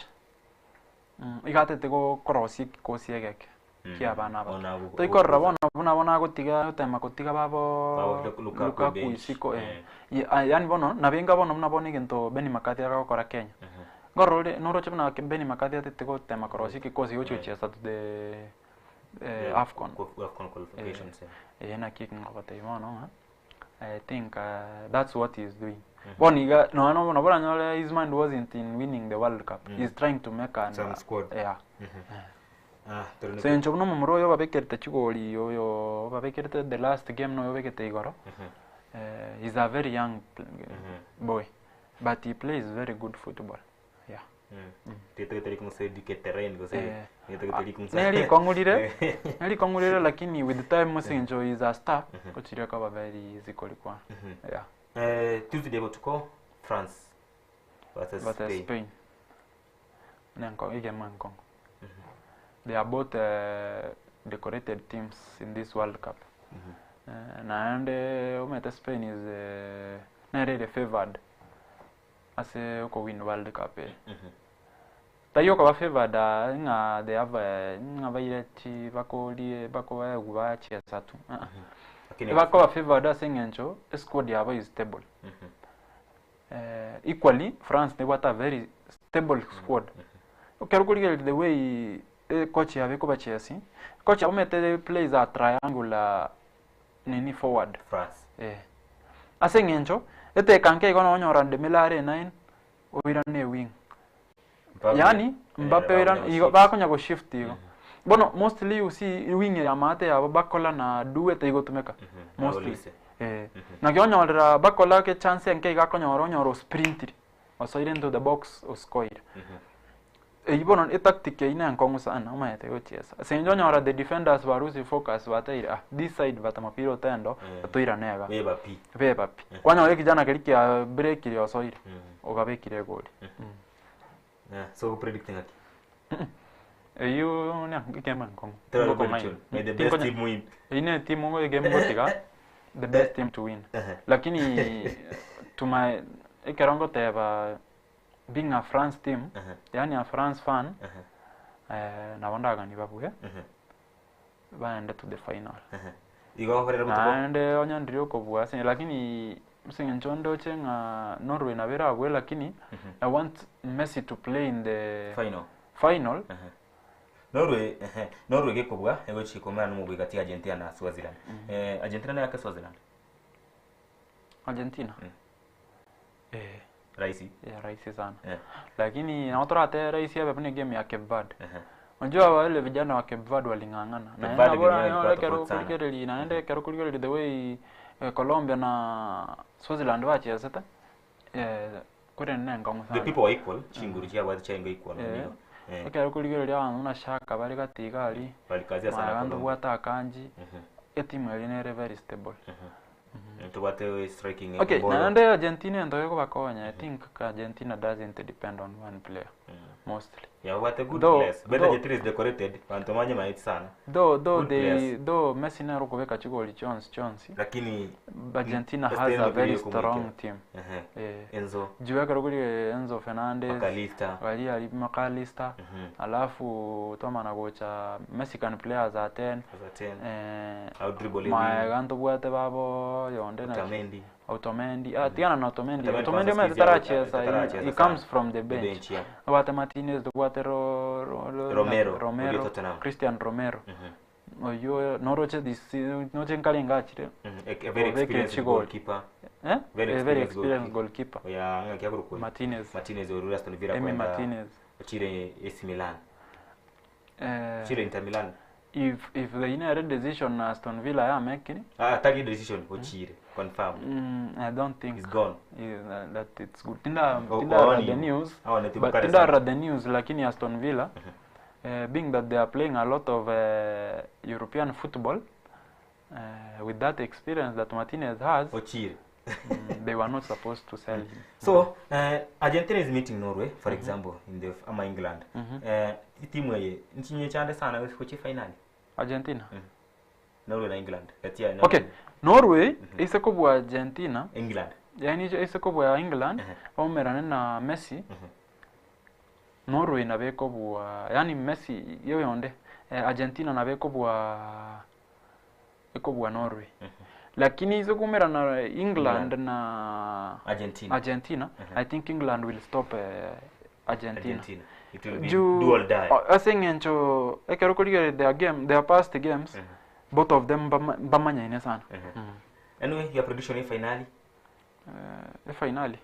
igatete gokorosia ekikosi egeke kia abana aba Ona gu- toikorora bono buna bono agotiga gotema gotiga babo Babo Lukaku Lukaku bench. isiko eh. Eh. Yani bono nabenga bono buna bono egento Benny McCarthy agakora Kenya ngorore noroche buna Benny McCarthy atete gotema korosia ekikosi gochi gochiesa to the Yeah, AFCON AFCON qualifications. yeah. eh naki ngogotebia bono ng'a I think that's what he is doing. Bono iga no no no boranyore his mind wasn't in winning the World Cup. He's trying to make an Some squad. Yeah. Ah, turi So encho buno omomura oyo babekerete chigori oyo babekerete the last game noyo obegete igoro. He's a very young boy but he plays very good football. Yeah. Rieta rikong'u Cedric Terrain gose Eh. rieta rikong'u Ne rikong'u rire, ne rikong'u rire lakini with time ase eng'encho he is a star, gochia rikoba very easy korikwana. Yeah. Eh, Tuesday botuko France versus Versus Spain. Spain. Nenko egame enkong'u. They are both eh, decorated teams in this World Cup. Eh, naende omanyete Spain is eh, nere ere favored ase okowin World Cup eye. Tari okoba favored aa ng'a they have eh, ng'a baire chi bakorie bakoegwa bachiesa tu ah ah. Lakini Bakoba favored ase eng'encho esquad yabo is stable. Eh, equally France nebwate a very stable squad. Ekero okorigereria the way eh, coach yabo ekobachesi, coach yabo omanyete plays a triangular nini forward. France. Eh. Ase eng'encho, eteka nke igo nonyora Dembele are nine, oirane ewing. Mbappe, Yaani eh, Mbappe oirane bakonya igo goshift. bakonya goshift igo. Bono mostly you see wing ya maate yabo Barcola na Doue teigotumeka Na mostly. Olise. Eh. Naki onyorera Barcola ke chance enke iga akonyora onyora osprintire osoire into the box oscoire. Eyio bono etactic eyio nenkong'u sana omanyete gochiesa. Ase eng'encho onyora the defenders ba losing focus bateire ah this side bata mapira otendo toirane iga. Beba pi. Beba pi. Kwanyora ekijana keria kia breakire osoire obabekire egori. Yeah, so predict ng'aki? Eyio ne egame enkong'u. Tell Ngokong'aina. prediction. May the best Tinkonya- team win. Eyio ne etimu egame gotiga the best team to win. Lakini to my ekero ngoteba being a France team, yaani a France fan, eh, nabo ndagani babue baende to the final. Igo nkorera botuko. Naende onye ndiri okobua ase lakini ase eng'encho ndoche ng'a Norway nabo erabue lakini I want Messi to play in the Final. final. Norway, ehe, Norway gekobua egochi komera nomobui gati ya Argentina na Swaziland. Eh, Argentina neyake Swaziland. Argentina. Eh, Rahisi. ya rahisi sana. Eh. Lakini nao torate rahisi abe buna game ya Cape Verde. Ehe. Unajua wale vijana wa Cape Verde waling'ang'ana. Cape Verde Na bora game yao ilikuwa ekero tofauti sana. kurigereria naende ekero kurigereria the way eh, Colombia na Swaziland bachesete eh, kore nenkong'u The sana. people were equal, chinguru chiabwate chiaingo equal. Eh. nigo. Eh, Ekero kurigereria abanto buna Shaka bare gati iga aria balikazia sana maega Colombia. ntobwate Akanji etimu eria nere very stable. Tobwate striking Okay, Embolo. naende Argentina ento ekobakonya I think Argentina doesn't depend on one player mostly. Yeah, what a good Though- players. Better though- Argentina is decorated. Bantu manye maiti sana. Though though Good they players. though Messi nere okobeka chigoli chionsi chionsi Lakini Argentina Mm, has a Este very ndio strong kumwekea. team. Ehe. Eh. Enzo, Juu ekero kori Enzo Fernandez, McAllister. wali ali McAllister, alafu twamana gocha Mexican players a 10. As a 10. Eh, Au dribble maega ntobwate babo yonde na Otamendi. Otamendi. Ah, tigana na Otamendi. Otamendi Otamendi kwanza omanyete siku hizi tarachesa. tarachesa He, he sana. comes from the The bench. bench, yeah. Tobwate Martinez, tobwate Ro, Ro, Ro, Romero, oyo Romero, Tottenham. Christian Romero. Oyo noroche this noche nkarenga achire. A, a very Obekire experienced chigoli. goalkeeper. Eh? Very A very experienced experienced goalkeeper. Oya ng'aki akorokwa? Martinez. Martinez orure Aston Villa Emi kwenda Martinez. Chile AC Milan. Eh, Chile Inter Milan. if if the inner decision Aston Villa ya making Ah, target decision Ochire confirm. I don't think He's gone. is, that it's good. Tinda Oh, tinda oh, read the ni- news. oh, ni timu But kali tinda sana. read the news lakini Aston Villa being that they are playing a lot of European football with that experience that Martinez has Ochire. they were not supposed to sell him. So, Argentina is meeting Norway for example in the ama England. Timu eye nchinye chande sana kuchi final. Argentina. Norway na England. Kati ya Okay, Norway isekobwa Argentina England. yani isekobwa England baumerane na Messi Norway nabekobwa yani Messi yoyonde eh, Argentina nabekobwa ekobwa Norway lakini isekumera na England na Argentina. Argentina I think England will stop Argentina. Argentina. It will be Juu do or die. ase eng'encho ekero korigereria their game their past games both of them bamanyaine sana. Anyway, your prediction in finali. E finali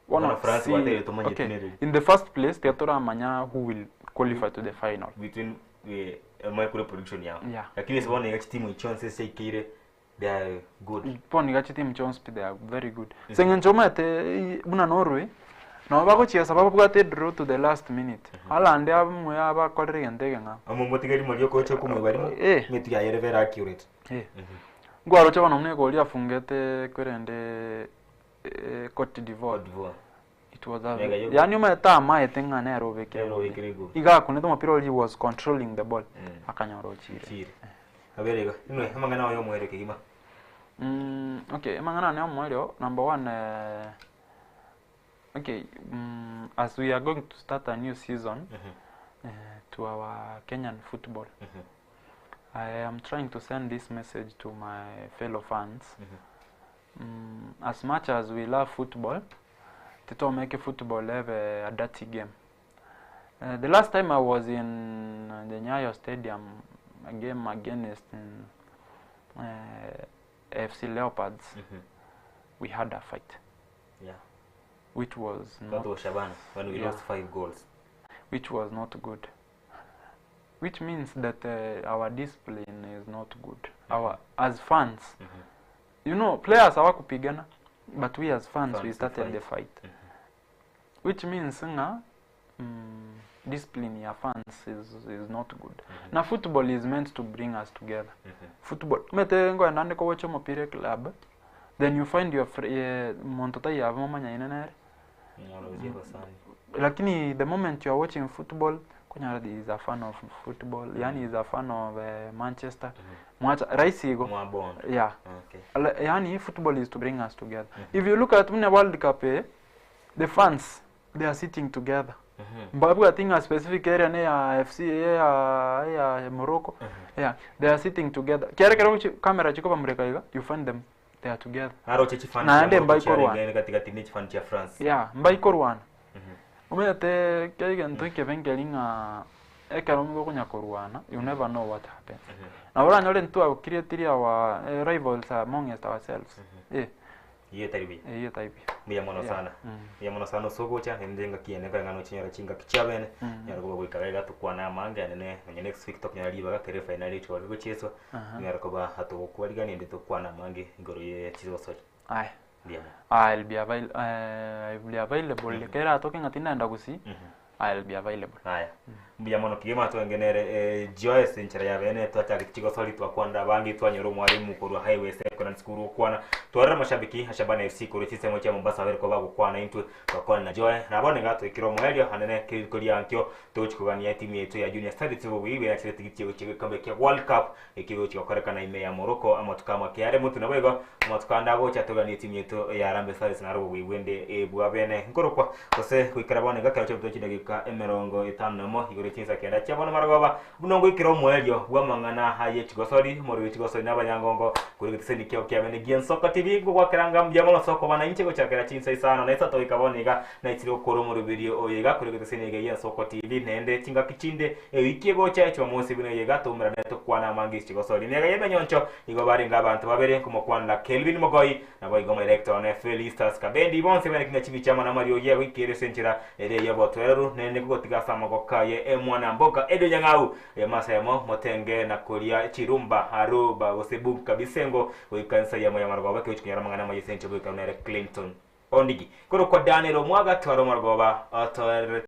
Wana France see- watere tumanye okay. tinere. In the first place tiaturamanya who will qualify to the final Between the micro prediction yao. Yeah. Lakini sibona ikachi timu ichonse seikire they are good. poni gachi team Jones they are very good mm -hmm. Seng'encho omanyete buna Norway No bagochiesa babwate draw to the last minute. Haaland abamwe abakorire egento ekeng'ao. Amo motigeri moria okocha okomweba rimo, Eh. emetu yaye ere very accurate. Eh. Nkwaroche bono buna egori afungete korende eh, Cote d'Ivoire. Cote d'Ivoire. It was a Mega yogo. yani omanyete amaete ng'a nere obekire Nere obekire egoli. Iga akunete omopira oria he was controlling the ball Mm. akanyora ochire. Chire. Abere iga. Inwe amang'ana ayo omoerio kegima. Mm, okay, amang'ana ane omoerio number one eh, okay, mm, as we are going to start a new season eh, to our Kenyan football. I am trying to send this message to my fellow fans. Mm, as much as we love football, titomeke football have a dirty game. The last time I was in the Nyayo Stadium, a game against AFC Leopards, we had a fight, Yeah. which was That not was Shabana when we Yeah. lost 5 goals. which was not good. Which means that our discipline is not good. Our as fans, you know, players hawakupigana, but we as fans, Fans, we we started fight. the fight. Which means nga discipline ya fans is not good. Na football is meant to bring us together. Football mete ngoenda ndiko watch omopira club, then you find your muntu tayava momanya nere lakini the moment you are watching football kunyara is a fan of football yani is a fan of Manchester mwacha rahisi igo Mwabona. yeah Okay. Yani football is to bring us together. If you look at mune World Cup the fans they are sitting together. Mbabu I think a specific area ne ya FC ya Morocco. Yeah, they are sitting together. Kiare kero camera chiko pamureka iga you find them they are together. Aroche chifani Naende cha Morocco mbaikorwana. chiarengene katikati ne chifani cha France. Yeah, mbaikorwana. Omanyete kegento ekebe ng'a ekero mogokonya korwana you never know what happens. Na oranyore ntwakirietirie our rivals amongst ourselves. Eh, Iye taribi. iyo type. Mbuya mono Yeah. sana. Mm. Mbuya mono sana osogocha ende ngaki ene kare ngano chinyora chingaki chiabene. Nyara kuba goikara iga tukwana amange anene nonye next week tokunyora ribaga kere final echo gocheswa. Nyara kuba atogokwarigania ende tukwana amange igoro ye chigosocha. Aye. Mbuya mono. I'll be avail I'll be available. Kera atoke ng'a tinaenda gusii. I'll be available. Haya. Mbuya mono kigema twengenere Joyce nchera ya bene twachaka chigosori twakwanda bangi twanyora omwarimu korwa Highway Secondary School okwana twarora mashabiki Shabana FC korwa chisemo chia Mombasa bereko bagokwana intwe twakwana na Joy nabo nigatwikira omwerio anene kirikoria nkio tochikogania timu yetu ya Junior Stars bobwiwe yakire tigiti gikombe kia World Cup ekigo chigokorekana ime ya Morocco amatuko amakiare mutu nabo amatuko ande agocha togania timu yetu ya Harambee Stars naro bobwiwe nde ebwa bene nkorokwa gose goikara bono gakero chobito chidagika emirongo etano nemo igoro chinsa kenda chiabono marogoba buno ngoikira omwerio bw'amang'ana aye chigosori omorero chigosori n'abanyangongo kuri getiseni kio kiabene giensoko TV ngogwakeranga mbuya mono soko bana inche gochakera chinsa isano na isato goika bono iga naitire gokora omoroberi oyo iga kuri getiseni iga giensoko TV naende chingaki chinde ewiki egocha echumamosi buna iga toumerane tokwana amange chigosori niga yemenyoncho igo barenga abantu babere nkomokwanera Kelvin Mogoi nabo igo director one Felistas Kabendi bonse bene kinga chibichama na Mario ye goikere senchera ere yobotwereru nende gotiga sama gokaye emwana mboka edo nyang'au emasemo motenge na koria chirumba aruba gose buka bisengo goikansa ya moya marogoba ke mang'ana mayesenche goika nere Clinton Ondigi koro kwa Daniel Omwaga twaro marogoba atore.